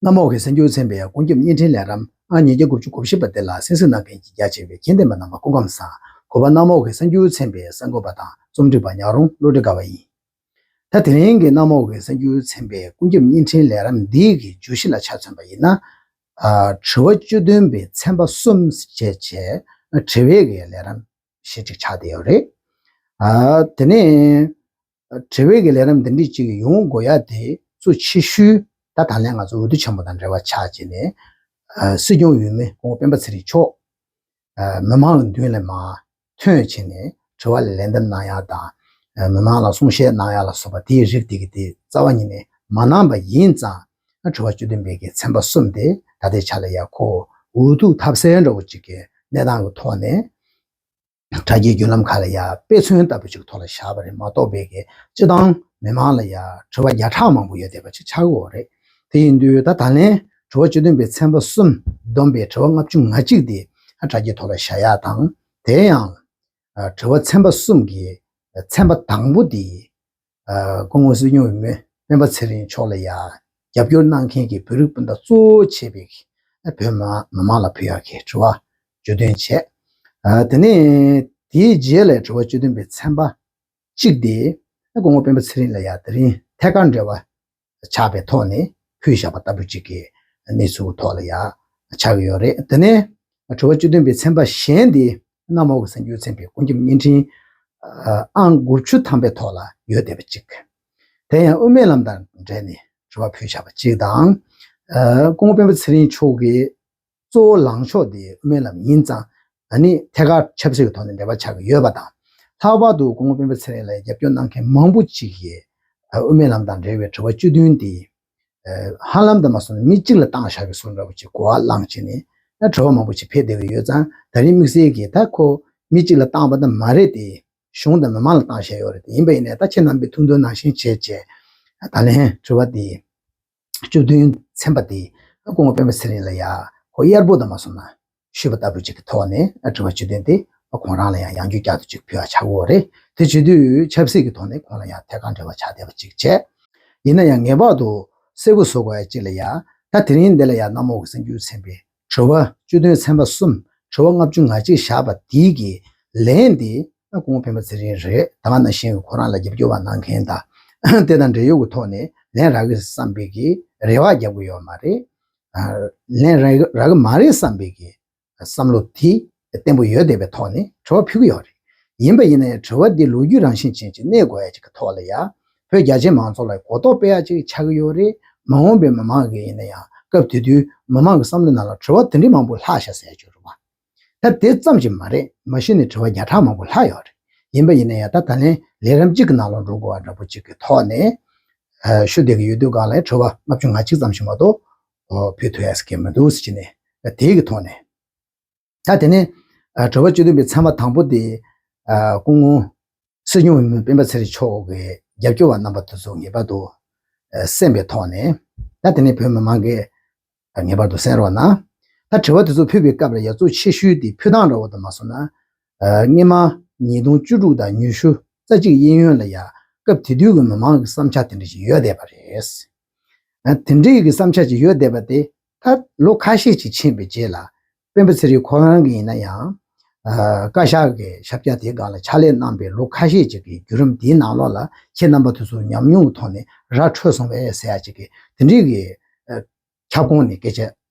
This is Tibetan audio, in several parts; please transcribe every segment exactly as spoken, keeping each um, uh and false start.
གནམ་འོག་གི་གསར་འགྱུར་ཚན་པའི་ཀུན་ཁྱབ་བརྙན་འཕྲིན་ལས་རིམ་ཨང་ཉིས་བརྒྱ་དགུ་བཅུ་གོ་བཞི་པ་དེ་ལ་གསན་གཟིགས་གནང་མཁན་གྱི་རྒྱ་ཆེ་བའི་རྒན་བསྟན་པ་རྣམ་པ་སྐུ་ཁམས་བཟང་། གུས་པ་གནམ་འོག་གི་གསར་འགྱུར་ཚན་པའི་གསར་འགོད་པ་དང་རྩོམ་སྒྲིག་པ་ཉག་རོང་བློ་གྲོས་དགའ་བ་ཡིན། ད་དེ་རིང་གི་གནམ་འོག་གི་གསར་འགྱུར་ཚན་པའི་ཀུན་ཁྱབ་བརྙན་འཕྲིན་ལས་རིམ་འདིའི་གི་བརྗོད་གཞི་ལ་ཆ་མཚོན་པ་ཡིན་ན། ཨ། དྲི་བ་བཅུ་བདུན་པའི་ཚན་པ་གསུམ་བྱས་བྱས་དྲི་བའི་གི་ལས་རིམ་ཞེ་གཅིག་ཆགས་བསྡད་ཡོད་རེད། ཨ། དེ་ནས་དྲི་བའི་གི་ལས་རིམ་འདི་འདྲ་ཅིག་ཡོང་དགོས་ཡ་དེ་གཙོ་ཆེ་ཤོས་ད་ད་ལན་ང་ཚོ་འོས་བསྡུ་ཆེན་མོ་དང་འབྲེལ་བ་ཆགས་བྱས་ནས། ཨ། སྲིད་སྐྱོང་འོས་མི་སྐུ་ངོ་སྤེན་པ་ཚེ་རིང་མཆོག་ཨ། མི་མང་གི་མདུན་ལ་མར་ཐོན་བྱས་ནས་དྲི་བ་ལ་ལན་འདེབས་གནང་ཡ་དང་། ཨ། མི་མང་ལ་གསུང་བཤད་གནང་ཡ་ལ་སོགས་པ་དེའི་རིགས་དེ་གི་དེ་རྩ་བ་ཉིད་ནས་མ་གནང་པ་ཡིན་ཙང་། ཨ། དྲི་བ་བཅུ་བདུན་པའི་གི་ཚན་པ་གསུམ་དེ་ད་ལྟའི་ཆ་ལ་ཡ་ཁོ་འུ་ཐུག་ཐབས་ཟད་འདྲ་བོ་ཅིག་གི་གནས་སྟངས་ཀྱི་ཐོག་ནས། དྲ་རྒྱའི་བརྒྱུད་ལམ་ཁག་ལ་ཡ་དཔེ་མཚོན་ལྟ་བུ་ཅིག་ཐོག་ལ་བཞག་པ་རེད་མ་གཏོགས་པའི་གི་སྤྱི་བཏང་མི་མང་ལ་ཡ་དྲི་བ་བརྒྱ་ཕྲག་མང་པོ་ཡོད་བསྡད་པ་ཅིག་ཆགས་ཀྱི་ཡོད་རེད། དེ་ཡིན་དུས་ད་ད་ལན་དྲི་བ་བཅུ་བདུན་པའི་ཚན་པ་གསུམ་བསྡོམས་པའི་དྲི་བ་ལྔ་བཅུ་ང་གཅིག་དེ་དྲ་རྒྱའི་ཐོག་ལ་བཞག་ཡ་དང་། དེ་ཡང་། ཨ། དྲི་བ་ཚན་པ་གསུམ་གྱི་ཚན་པ་དང་པོ་དེ། ཨ། སྐུ་ངོ་སྲིད་སྐྱོང་འོས་མི་སྤེན་པ་ཚེ་རིང་མཆོག་ལ་ཡ་རྒྱབ་སྐྱོར་གནང་མཁན་གྱི་བོད་རིགས་སྤུན་ཟླ་གཙོ་བོ་བྱས་པའི་བོད་མི་མང་ལ་ཕུལ་ཡག་གི་དྲི་བ་བཅུ་བདུན་བྱས། ཨ། དེ་ནས་དེའི་རྗེས་ལ་དྲི་བ་བཅུ་བདུན་པའི་ཚན་པ་གཅིག་དེ་སྐུ་ངོ་སྤེན་པ་ཚེ་རིང་ལ་ཡ་དེ་རིང་ཐད་ཀར་འབྲེལ་བ་ཆགས་པའི་ཐོག་ནས་ཕུལ་བཞག་པ་ལྟ་བུ་ཅིག་གི་གནས་ཚུལ་ཐོག་ལ་ཡ་ཆགས་ཀྱི་ཡོད་རེད། དེ་ནས་དྲི་བ་བཅུ་བདུན་པའི་ཚན་པ་གཞན་དེ་གནམ་འོག་གི་གསར་འགྱུར་ཚན་པའི་ཀུན་ཁྱབ་བརྙན་འཕྲིན་ཨང་དགུ་བཅུ་ཐམ་པའི་ཐོག་ལ་ཡོད་བསྡད་པ་ཅིག་དེ་ཡང་དབུ་མའི་ལམ་དང་འབྲེལ་ནས་དྲི་བ་ཕུལ་བཞག་པ་ཅིག་དང་། ཨ། སྐུ་ངོ་སྤེན་པ་ཚེ་རིང་མཆོག་གི་གཙོ་བོ་ལངས་ཕྱོགས་དེ་དབུ་མའི་ལམ་ཡིན་ཙང་། ཨ་ནི་ཐད་ཀར་ཆབ་སྲིད་ཀྱི་ཐོག་ནས་འབྲེལ་བ་ཆགས་ཀྱི་ཡོད་པ་དང་། ལྷག་པར་དུ་སྐུ་ངོ་སྤེན་པ་ཚེ་རིང་ལ་རྒྱབ་སྐྱོར་གནང་མཁན་མང་པོ་ཅིག་གིས། ཨ། དབུ་མའི་ལམ་དང་འབྲེལ་བའི་དྲི་བ་བཅུ་བདུན་དེ། ཨ། ཧ་ལམ་དུ་མ་སོང་ན་མི་གཅིག་ལ་བཏང་བཞག་གི་བཟོ་འདྲ་བོ་ཅིག་གོ་བ་བླངས་བྱས་ནས། ཨ། དྲི་བ་མང་པོ་ཅིག་ཕེབས་བསྡད་ཀྱི་ཡོད་ཙང་། ད་རིང་དམིགས་བསལ་གྱིས་ད་ཁོ་མི་གཅིག་ལ་བཏང་བ་ད་མ་རེད་དེ། གཞུང་དང་མི་མང་ལ་བཏང་བཞག་ཡོད་རེད་དེ། ཡིན་པ་ཡིན་ནའི་ད་ཁྱེད་རྣམ་པས་ཐུགས་འདུན་ནང་བཞིན་བྱས་བྱས། ད་ལན་དྲི་བ་དེ། བཅུ་བདུན་ཚན་པ་དེ་སྐུ་ངོ་སྤེན་པ་ཚེ་རིང་ལ་ཡ་ཁོ་གཡར་པོ་དང་མ་སོང་ན་ཞུས་པ་ལྟ་བུ་ཅིག་གི་ཐོག་ནས། ཨ། དྲི་བ་བཅུ་བདུན་དེ་ཁོང་རང་ལ་ཡང་ཡང་བསྐྱར་བསྐྱར་དུ་ཅིག་ཕུལ་བ་ཆགས་ཀྱི་ཡོད་རེད། དེ་བྱེད་དུས་ཆབ་སྲིད་ཀྱི་ཐོག་ནས་ཁོང་ལ་ཡང་ཐད་ཀར་འབྲེལ་བ་ཆགས་བསྡད་པ་ཅིག་བྱས། ཡིན་ན་ཡང་ངེས་པར་དུ་གསལ་པོ་བཟོ་དགོས་ཡ་ཅིག་ལ་ཡ། ད་དེ་རིང་འདི་ལ་ཡ་གནམ་འོག་གི་གསར་འགྱུར་ཚན་པས་དྲི་བ་བཅུ་བདུན་ཚན་པ་གསུམ། དྲི་བ་ལྔ་བཅུ་ང་གཅིག་བཞག་པ་དེའི་གི་ལན་དེ། ཨ། སྐུ་ངོ་སྤེན་པ་ཚེ་རིང་རེད། ད་ག་ནང་བཞིན་ཁོ་རང་ལ་རྒྱབ་སྐྱོར་བ་གནང་མཁན་དང་། དེ་དང་འབྲེལ་ཡོད་ཀྱི་ཐོག་ནས་ལན་རག་གི་བསམ་པའི་གི་རེ་བ་རྒྱབ་ཀྱི་ཡོད་མ་རེད། ཨ། ལན་རག་རག་གི་མ་རེད་བསམ་པའི་གི་བསམ་བློ་དེ་བརྟན་པོ་ཡོད་བསྡད་པའི་ཐོག་ནས་དྲི་བ་ཕུལ་གྱི་ཡོད་རེད། ཡིན་པ་ཡིན་ན་ཡང་དྲི་བ་འདི་ལོ་རྒྱུས་རང་བཞིན་ཅན་ཅིག་གནས་དགོས་ཡ་ཅིག་གི་ཐོག་ལ་ཡ། བོད་རྒྱ་ཆེའི་མང་ཚོགས་ལ་གོ་རྟོགས་སྤེལ་ཡ་ཅིག་ཆགས་ཀྱི་ཡོད་རེད། མ་འོངས་པའི་མི་མང་གི་ཡིན་ན་ཡང་སྐབས་དེ་དུས་མི་མང་གི་བསམ་བློའི་ནང་ལ་དྲི་བ་དེ་འདྲའི་མང་པོ་ལྷག་ཤག་ཟེར་ཡ་ཅིག་ཡོད་རེད་པ། ད་དེ་ཙམ་གྱིས་མ་རེད། མ་གཞི་ནས་དྲི་བ་བརྒྱ་ཕྲག་མང་པོ་ལྷག་ཡོད་རེད། ཡིན་པ་ཡིན་ན་ཡང་ད་ད་ལན་ལས་རིམ་གཅིག་གི་ནང་ལ་འགྲོ་དགོས་པ་འདྲ་པོ་གཅིག་གི་ཐོག་ནས། ཨ། ཞུ་བསྡད་ཀྱི་ཡོད་དུས་སྒང་ལ་དྲི་བ་ལྔ་བཅུ་ང་གཅིག་ཙམ་ཞིག་མ་གཏོགས་ཕུལ་ཐུབ་ཡ་ཟེར་གྱི་མི་འདུག་ཟེར་གྱི་ནས། དེའི་གི་ཐོག་ནས། ད་དེ་ནས། ཨ། དྲི་བ་བཅུ་བདུན་པའི་ཚན་པ་དང་པོ་དེ། ཨ། སྐུ་ངོ་སྲིད་སྐྱོང་འོས་མི་སྤེན་པ་ཚེ་རིང་མཆོག་གི་རྒྱབ་སྐྱོར་བ་རྣམ་པ་དེ་ཚོ་ངེས་པར་དུ་གསན་པའི་ཐོག་ནས། ད་དེ་ནས་བོད་མི་མང་གིས་ངེས་པར་དུ་གསན་རོགས་གནང་། ད་དྲི་བ་དེ་ཚོ་ཕུལ་བའི་སྐབས་ལ་ཡ་གཙོ་ཆེ་ཤོས་དེ་ཕུལ་སྟངས་འདྲ་བོ་དང་མ་སོང་ན། ཨ། སྔོན་མ་ཉིས་སྟོང་བཅུ་དྲུག་དང་ཉི་ཤུ་རྩ་གཅིག་གཡས་གཡོན་ལ་ཡ་སྐབས་དེ་དུས་ཀྱི་མི་མང་གི་བསམ་འཆར་དེ་འདྲ་ཞིག་ཡོད་བསྡད་པ་རེད། ཨ། དེ་འདྲའི་གི་བསམ་འཆར་ཅིག་ཡོད་བསྡད་པ་དེ། ད་ལོ་ཁ་ཤས་ཅིག་ཕྱིན་པའི་རྗེས་ལ་སྤེན་པ་ཚེ་རིང་ཁོ་རང་གི་ཡིན་ན་ཡང་། ཨ། བཀའ་ཤག་གི་ཞབས་བཀྱག་དེའི་སྒང་ལ་ཕྱག་ལས་གནང་པའི་ལོ་ཁ་ཤས་ཅིག་གི་བརྒྱུད་རིམ་དེའི་ནང་ལོགས་ལ་ཁྱེད་རྣམ་པ་དེ་ཚོ་ཉམས་མྱོང་གི་ཐོག་ནས་ར་འཕྲོད་སོང་བས་ཟེར་ཡ་ཅིག་གི་དེ་འདྲའི་གི། ཨ། ཁྱབ་ཁོངས་ནས་སྐད་ཆ་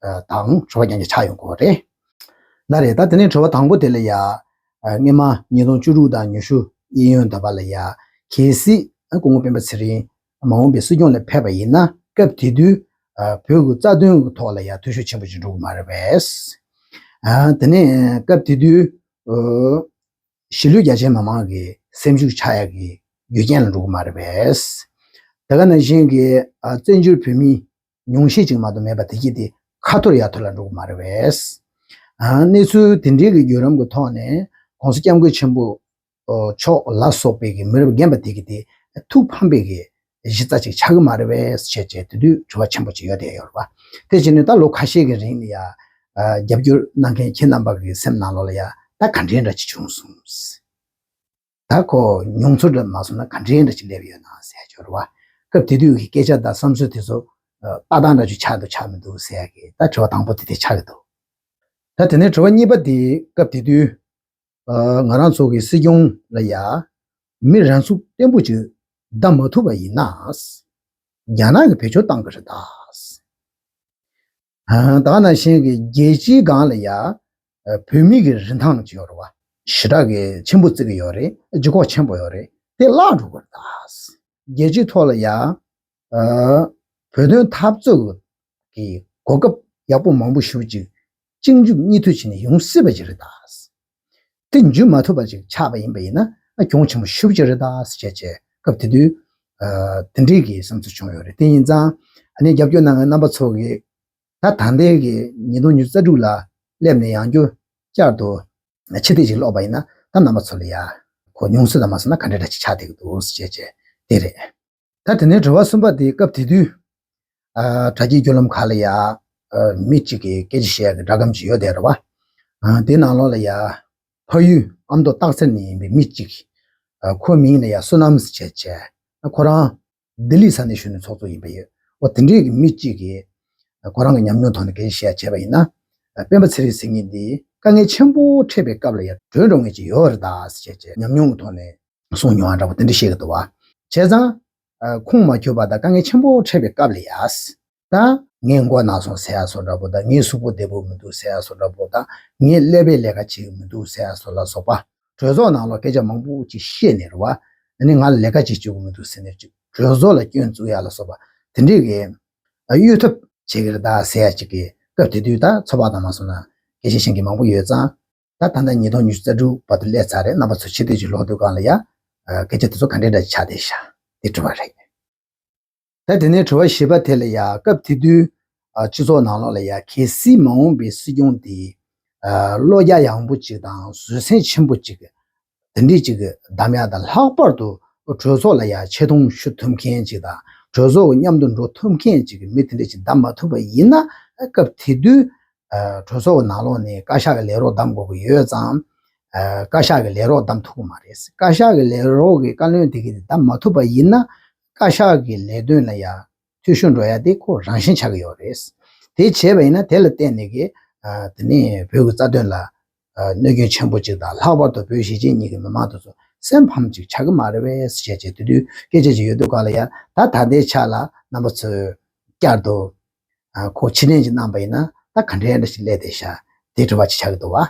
དང་དྲི་བ་རྐྱང་རྐྱང་ཆགས་ཡོང་གི་ཡོད་རེད། ལགས་རེད། ད་དེ་ནས་དྲི་བ་དང་པོ་དེ་ལ་ཡ། ཨ། སྔོན་མ་ཉིས་སྟོང་བཅུ་དྲུག་དང་ཉི་ཤུ་གཡས་གཡོན་འདྲ་པོ་ལ་ཡ། གལ་སྲིད། ཨ། སྐུ་ངོ་སྤེན་པ་ཚེ་རིང་མ་འོངས་པའི་སྲིད་སྐྱོང་ལ་ཕེབས་པ་ཡིན་ན། སྐབས་དེ་དུས། ཨ། བོད་ཀྱི་རྩ་དོན་གྱི་ཐོག་ལ་ཡ་འཐུས་ཤོར་ཆེན་པོ་ཅིག་འགྲོ་གི་མ་རེད་པས། ཨ། དེ་ནས་སྐབས་དེ་དུས། ཨ། གཞིས་ལུས་རྒྱ་ཆེའི་མི་མང་གི་སེམས་ཤུགས་ཆག་ཡག་གི་རྒྱུ་རྐྱེན་ལ་འགྲོ་གི་མ་རེད་པས། དེ་ག་ནང་བཞིན་གྱི། ཨ། བཙན་བྱོལ་བོད་མི་ཉུང་ཤས་ཅིག་མ་གཏོགས་མེད་པ་དེ་གྱིས་དེ་ཁ་འཐོར་ཡར་འཐོར་ལ་འགྲོ་གི་མ་རེད་པས། ཨ། གནས་ཚུལ་དེ་འདྲའི་གི་བརྒྱུད་རིམ་གྱི་ཐོག་ནས་༸གོང་ས་༸སྐྱབས་མགོན་ཆེན་པོ་མཆོག་ལ་སོགས་པའི་གི་མི་རབས་རྒན་པ་དེ་གྱིས་དེ་ཐུགས་ཕམ་པའི་གི་གཞི་རྩ་ཅིག་ཆགས་ཀྱི་མ་རེད་པས་བྱས་བྱས། དེ་དུས་དྲི་བ་ཆེན་པོ་ཅིག་ཡོད་དེ་ཡོད་རེད་པ། དེ་བྱས་ནས་ད་ལོ་ཁ་ཤས་ཀྱི་རིང་ལ་ཡ། ཨ། རྒྱབ་སྐྱོར་གནང་མཁན་ཁྱེད་རྣམ་པ་གི་སེམས་ནང་ལོགས་ལ་ཡ་ད་ག་འདྲའི་འདྲ་ཅིག་བྱུང་སོང་། ད་ཁོ་མྱོང་ཚོར་འདྲ་མ་སོང་ན་ག་འདྲའི་འདྲ་ཅིག་སླེབས་ཡོད་ན་ཟེར་ཡ་ཅིག་ཡོད་རེད་པ། སྐབས་དེ་དུས་ཀྱི་སྐད་ཆ་དང་བསམ་ཚུལ་དེ་ཚོ་ ལྟ་སྟངས་འདྲ་ཅིག་ཆགས་འདུག་ཆགས་མི་འདུག་ཟེར་ཡ་གི་ད་དྲི་བ་དང་པོ་དེ་དེ་ཆགས་ཀྱི་འདུག་ད་དེ་ནས་དྲི་བ་གཉིས་པ་དེ་སྐབས་དེ་དུས་ང་རང་ཚོ་གི་སྲིད་སྐྱོང་ལ་ཡ་མི་རང་ཚུགས་བརྟན་པོ་ཅིག་བདམས་མ་ཐུབ་པ་ཡིན་ན། རྒྱ་ནག་གི་བེད་སྤྱོད་བཏང་གི་རེད་ད། ད་ག་ནང་བཞིན་གྱི་རྒྱལ་སྤྱིའི་སྒང་ལ་ཡ། བོད་མི་གི་རིན་ཐང་ཅིག་ཡོད་རེད་བ། ཞེ་དྲག་གི་ཆེན་པོ་བརྩི་གི་ཡོད་རེད། ལྗིད་ཁོག་ཆེན་པོ་ཡོད་རེད། དེ་བརླག་འགྲོ་གི་རེད་ད། རྒྱལ་སྤྱིའི་ཐོག་ལ་ཡ། བོད་དོན་འཐབ་རྩོད་ཀྱི་གོ་སྐབས་ཡག་པོ་མང་པོ་ཞེ་པོ་ཅིག་གཅིག་མཇུག་གཉིས་མཐུད་བྱས་ནས་ཡོང་སྲིད་པ་ཅིག་རེད་ད། དེ་འཇུ་མ་ཐུབ་པ་ཅིག་ཆགས་པ་ཡིན་པ་ཡིན་ན་གྱོང་ཆེན་པོ་ཞེ་པོ་ཅིག་རེད་ད་ཟེར་བྱས་བྱས་སྐབས་དེ་དུས། དེ་འདྲའི་གི་བསམ་ཚུལ་བྱུང་ཡོད་རེད། དེ་ཡིན་ཙང་ཨ་ནི་རྒྱབ་སྐྱོར་གནང་མཁན་རྣམ་པ་ཚོ་གིས་ད་ད་ལྟའི་གི་ཉིས་སྟོང་ཉི་ཤུ་རྩ་དྲུག་ལ་སླེབས་ནས་ཡང་བསྐྱར་བསྐྱར་དུ་ཕྱི་བལྟས་ཅིག་ཀློག་པ་ཡིན་ན་ད་རྣམ་པ་ཚོ་ལ་ཡ་གོ་མྱོང་སྲིད་དང་མ་སོང་ན་ག་འདྲ་འདྲ་ཅིག་ཆགས་བསྡད་ཀྱི་འདུག་ཟེར་བྱས་བྱས་དེ་རེད། ད་དེ་ནས་དྲི་བ་གསུམ་པ་དེ་སྐབས་དེ་དུས། ཨ། དྲ་རྒྱའི་བརྒྱུད་ལམ་ཁག་ལ་ཡ། ཨ། མི་གཅིག་གིས་སྐད་ཆ་བཤད་ཡག་གི་སྒྲ་སྒམ་ཅིག་ཡོད་བསྡད་རེད་བ། ཨ། དེའི་ནང་ལོགས་ལ་ཡ། ཕ་ཡུལ་ཨ་མདོ་སྟག་འཚེར་ནས་ཡིན་པའི་མི་གཅིག་ཨ། ཁོའི་མིང་ལ་ཡ་བསོད་ནམས་ཟེར་བྱས་བྱས། ཨ། ཁོ་རང་ལྡི་ལི་ས་གནས་གཞོན་ནུ་ཚོགས་གཙོ་ཡིན་པ་ཡོད། འོ་དེ་འདྲའི་གི་མི་གཅིག་གིས་ཨ། ཁོ་རང་གི་ཉམས་མྱོང་ཐོག་ནས་སྐད་ཆ་བཤད་ཡག་བྱས་པ་ཡིན་ན། ཨ། སྤེན་པ་ཚེ་རིང་ཟེར་མཁན་འདི་དཀའ་ངལ་ཆེན་པོ་འཕྲད་པའི་སྐབས་ལ་ཡ་བྲོས་འགྲོ་མཁན་ཅིག་ཡོད་རེད་ད་ཟེར་བྱས་བྱས་ཉམས་མྱོང་གི་ཐོག་ནས། གསུངས་མྱོང་བ་འདྲ་པོ་དེ་འདྲ་བཤད་ཀྱི་འདུག་བ། བྱས་ཙང་། ཨ། ཁུངས་མ་འཁྱོལ་བ་དང་དཀའ་ངལ་ཆེན་པོ་འཕྲད་པའི་སྐབས་ལ་ཡ། ད་ངའི་མགོ་ན་སོང་ཟེར་ཡག་བཟོ་འདྲ་པོ་དང་ངའི་གཟུགས་པོ་བདེ་པོ་མི་འདུག་ཟེར་ཡག་བཟོ་འདྲ་པོ་དང་ངས་ཀླད་པའི་ལས་ཀ་བྱེད་ཀྱི་མི་འདུག་ཟེར་ཡག་བཟོ་ལ་སོགས་པ། གྲོས་ཚོགས་ནང་ལོགས་སྐད་ཆ་མང་པོ་ཅིག་བཤད་ནས་རེད་བ། ཨ་ནི་ང་ལ་ལས་ཀ་ཅིག་བྱེད་དགོས་མི་འདུག་ཟེར་ནས་ཅིག་གྲོས་ཚོགས་ལ་སྐྱོན་འཛུགས་ཡག་ལ་སོགས་པ་དེ་འདྲས་ཀྱི། ཨ། གཡོལ་ཐབས་བྱེད་ཀྱི་རེད་ད་ཟེར་ཡག་ཅིག་གི་སྐབས་དེ་དུས་ད་ཚོགས་པ་དང་མ་སོང་ན་སྐད་ཆ་བཤད་མཁན་མང་པོ་ཡོད་ཙང་། ད་ད་ལྟ་ཉིས་སྟོང་ཉི་ཤུ་རྩ་དྲུག་བར་དུ་སླེབས་ཚར་རེད། རྣམ་པ་ཚོ་ཕྱི་བལྟས་ཅིག་ཀློག་དུས་སྒང་ལ་ཡ། ཨ། སྐད་ཆ་དེ་ཚོ་ག་འདྲས་འདྲ་ཆགས་བསྡད་ཤག་དེ་དྲི་བ་རེད། ད་དེ་ནས་དྲི་བ་བཞི་པ་དེ་ལ་ཡ་སྐབས་དེ་དུས། ཨ། སྤྱི་ཚོགས་ནང་ལོགས་ལ་ཡ་གལ་སྲིད་མ་འོངས་པའི་སྲིད་སྐྱོང་དེ། ཨ། བློ་རྒྱ་ཡངས་པོ་ཅིག་དང་བཟོད་བསྲན་ཆེན་པོ་ཅིག་དེ་འདྲས་ཅིག་གདམ་ཡག་དང་ལྷག་པར་དུ་གྲོས་ཚོགས་ལ་ཡ་ཆེ་མཐོང་ཞུ་ཐུབ་མཁན་ཅིག་དང་གྲོས་ཚོགས་མཉམ་དུ་འགྲོ་ཐུབ་མཁན་ཅིག་གི་མི་དེ་འདྲས་ཅིག་གདམ་མ་ཐུབ་པ་ཡིན་ན་སྐབས་དེ་དུས། ཨ། གྲོས་ཚོགས་ནང་ལོགས་ནས་བཀའ་ཤག་གི་ལས་རོགས་གདམ་དགོས་ཀྱི་ཡོད་ཙང་། ཨ། བཀའ་ཤག་གི་ལས་རོགས་གདམ་ཐུབ་ཀྱི་མ་རེད། བཀའ་ཤག་གི་ལས་རོགས་ཀྱི་བཀའ་བློན་དེ་གིས་གདམ་མ་ཐུབ་པ་ཡིན་ན་བཀའ་ཤག་གི་ལས་དོན་ལ་ཡ་འཐུས་ཤོར་འགྲོ་ཡ་དེ་ཁོ་རང་བཞིན་ཆགས་ཀྱི་ཡོད་རེད། དེ་བྱས་པ་ཡིན་ན་དེ་ལ་བརྟེན་ནས་ཀྱི། ཨ། དེ་ནས་བོད་ཀྱི་རྩ་དོན་ལ། ཨ། གནོད་སྐྱོན་ཆེན་པོ་ཅིག་དང་ལྷག་པར་དུ་བོད་གཞིས་བྱེས་གཉིས་ཀྱི་མི་མང་དེ་ཚོ་སེམས་ཕམ་ཅིག་ཆགས་ཀྱི་མ་རེད་པས་ཟེར་བྱས་བྱས་དེ་དུས་སྐད་ཆ་ཅིག་ཡོད་དུས་སྒང་ལ་ཡ་ད་ད་ལྟའི་ཆ་ལ་རྣམ་པ་ཚོས་བསྐྱར་དུ། ཨ། ཁོ་ཕྱིར་དྲན་ཅིག་གནང་པ་ཡིན་ན་ད་ག་འདྲའི་འདྲ་ཞིག་སླེབས་བསྡད་ཤག་དེ་དྲི་བ་ཅིག་ཆགས་ཀྱི་འདུག་བ།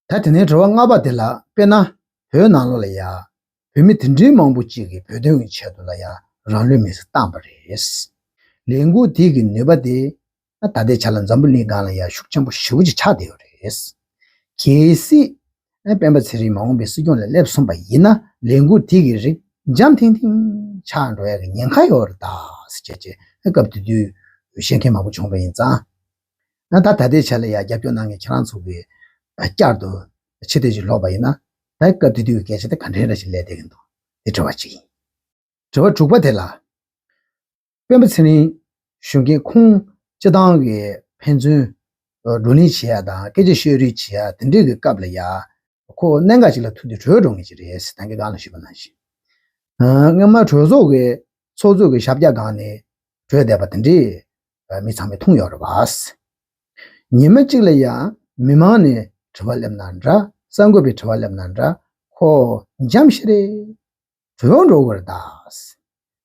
ད་དེ་ནས་དྲི་བ་ལྔ་པ་དེ་ལ་དཔེར་ན་བོད་ནང་ལོགས་ལ་ཡ་བོད་མི་དེ་འདྲའི་མང་པོ་ཅིག་གིས་བོད་དོན་གྱི་ཆེད་དུ་ལ་ཡ་རང་ལུས་མེར་སྲེག་བཏང་པ་རེད། ལས་འགུལ་དེ་གི་ནུས་པ་དེ་ད་ལྟའི་ཆ་ལ་འཛམ་བུ་གླིང་སྒང་ལ་ཡ་ཤུགས་ཆེན་པོ་ཞེ་པོ་ཅིག་ཆགས་བསྡད་ཡོད་རེད། གལ་སྲིད་སྤེན་པ་ཚེ་རིང་མ་འོངས་པའི་སྲིད་སྐྱོང་ལ་སླེབས་སོང་པ་ཡིན་ན་ལས་འགུལ་དེ་གི་རིགས་འཇམ་ཐིང་ཐིང་ཆགས་འགྲོ་ཡ་གི་ཉེན་ཁ་ཡོད་རེད་ད་ཟེར་བྱས་བྱས་སྐབས་དེ་དུས་བཤད་མཁན་མང་པོ་བྱུང་བ་ཡིན་ཙང་། ད་ད་ལྟའི་ཆ་ལ་ཡ་རྒྱབ་སྐྱོར་གནང་མཁན་ཁྱེད་རང་ཚོ་གིས་བསྐྱར་དུ་ཕྱི་བལྟས་ཅིག་ཀློག་པ་ཡིན་ན་ད་སྐབས་དེ་དུས་ཀྱི་སྐད་ཆ་དེ་ག་འདྲའི་འདྲ་ཞིག་སླེབས་བསྡད་ཀྱི་འདུག་དེ་དྲི་བ་གཅིག་ཡིན། དྲི་བ་དྲུག་པ་དེ་ལ། སྤེན་པ་ཚེ་རིང་གཞོན་སྐྱེས་ཁོང་སྤྱི་བཏང་གི་ཕན་ཚུན་བགྲོ་གླེང་བྱེད་ཡ་དང་སྐད་ཆ་ཤོད་རེས་བྱེད་ཡ་དེ་འདྲའི་གི་སྐབས་ལ་ཡ། ཁོ་གནད་འགག་ཅིག་ལ་ཐུག་དུས་བྲོས་འགྲོ་མཁན་ཅིག་རེད་ཟེར་ད་གིན་སྒང་ལ་ཞུས་པ་ནང་བཞིན། སྔོན་མ་གྲོས་ཚོགས་ཀྱི་ཚོགས་གཙོ་གི་ཞབས་བཀྱག་སྒང་ནས་བྲོས་བསྡད་པ་དེ་འདྲས་མི་ཚང་མས་མཐོང་ཡོད་རེད་བ། ཉི་མ་གཅིག་ལ་ཡང་མི་མང་ནས་དྲི་བ་སླེབས་ན་འདྲ། གསར་འགོད་པས་དྲི་བ་སླེབས་ན་འདྲ། ཁོ་འཇམ་ཤི་རེད། བྲོས་འགྲོ་དགོས་རེད་ད།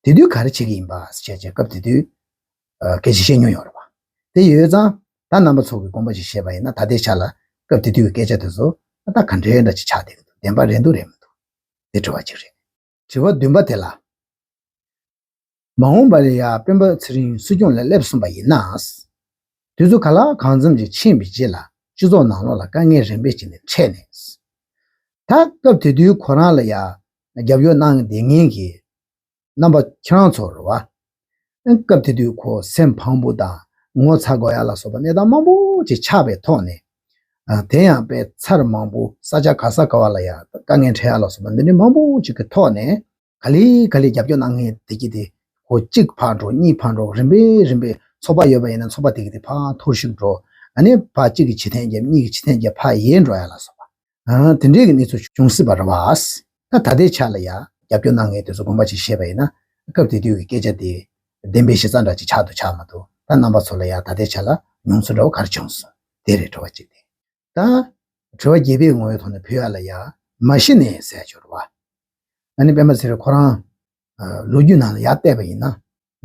དེ་དུས་ག་རེ་བྱེད་ཀྱི་ཡིན་པ་ཞེས་བྱས་སྐབས་དེ་དུས་སྐད་ཆ་བཤད་མྱོང་ཡོད་རེད་བ། དེ་ཡོད་ཙང་ད་རྣམ་པ་ཚོ་གི་དགོངས་པ་ཅིག་བཞེས་པ་ཡིན་ན་ད་ལྟའི་ཆ་ལ་སྐབས་དེ་དུས་ཀྱི་སྐད་ཆ་དེ་ཚོ་ད་ག་འདྲའི་འདྲ་ཅིག་ཆགས་བསྡད་ཀྱི་འདུག་བདེན་པ་རེད་འདུག་རེད་མི་འདུག་དེ་དྲི་བ་ཅིག་རེད། དྲི་བ་བདུན་པ་དེ་ལ། མ་འོངས་པ་ལ་ཡང་སྤེན་པ་ཚེ་རིང་སྲིད་སྐྱོང་ལ་སླེབས་སོང་པ་ཡིན་ན། དུས་ཚོད་ག་ལ་གང་འཚམ་ཅིག་ཕྱིན་པའི་རྗེས་ལ་སྤྱི་ཚོགས་ནང་ལོགས་ལ་དཀའ་ངལ་རིམ་པས་ཅིག་ནས་འཕྲད་ནས། ད་སྐབས་དེ་དུས་ཁོ་རང་ལ་ཡང་རྒྱབ་སྐྱོར་གནང་བསྡད་མཁན་གྱི་རྣམ་པ་ཁྱེད་རང་ཚོ་རེད་བ། སྐབས་དེ་དུས་ཁོ་སེམས་ཕམ་པོ་དང་ངོ་ཚ་དགོས་ཡ་ལ་སོགས་པ་གནས་སྟངས་མང་པོ་ཅིག་ཆགས་པའི་ཐོག་ནས། དེ་ཡང་དཔེ་ཚར་མང་པོ་ས་ཆ་ག་ས་ག་བ་ལ་ཡང་དཀའ་ངལ་འཕྲད་ཡ་ལ་སོགས་པ་འདི་འདྲའི་མང་པོ་ཅིག་གི་ཐོག་ནས། ག་ལེ་ག་ལེ་རྒྱབ་སྐྱོར་གནང་མཁན་དེ་གི་དེ་ཁོ་གཅིག་ཕར་འགྲོ་གཉིས་ཕར་འགྲོ་རིམ་པས་རིམ་པས་ཚོགས་པ་ཡོད་པ་ཡིན་ན་ཚོགས་པ་དེ་གི་དེ་ཕར་འཐོར་ཞིག་འགྲོ། ཨ་ནི་ཕར་གཅིག་གི་ཕྱི་འཐེན་རྒྱབ་གཉིས་ཀྱི་ཕྱི་འཐེན་རྒྱབ་ཕར་ཡལ་འགྲོ་ཡ་ལ་སོགས་པ། ཨ། དེ་འདྲའི་གི་གནས་ཚུལ་བྱུང་སྲིད་པ་རེད་བ། ད་ད་ལྟའི་ཆ་ལ་ཡ་རྒྱབ་སྐྱོར་གནང་མཁན་དེ་ཚོ་དགོངས་པ་ཅིག་བཞེས་པ་ཡིན་ན་སྐབས་དེ་དུས་ཀྱི་སྐད་ཆ་དེ་ བདེན་པའི་གཞི་རྩ་འདྲ་ཅིག་ཆགས་འདུག་ཆགས་མ་འདུག་ད་རྣམ་པ་ཚོ་ལ་ཡ་ད་ལྟའི་ཆ་ལ་མྱོང་ཚོར་འདྲ་བོ་ག་རེ་བྱུང་སོང་། དེ་རེད་དྲི་བ་གཅིག་དེ། ད་དྲི་བ་བརྒྱད་པའི་ངོ་བོའི་ཐོག་ནས་བོད་ཡ་ལ་ཡ་མ་ཤི་ནས་ཟེར་ཡ་ཅིག་ཡོད་རེད་བ། ཨ་ནི་སྤེན་པ་ཚེ་རིང་ཁོ་རང་ལོ་རྒྱུས་ནང་ལ་ཡར་བལྟས་པ་ཡིན་ན།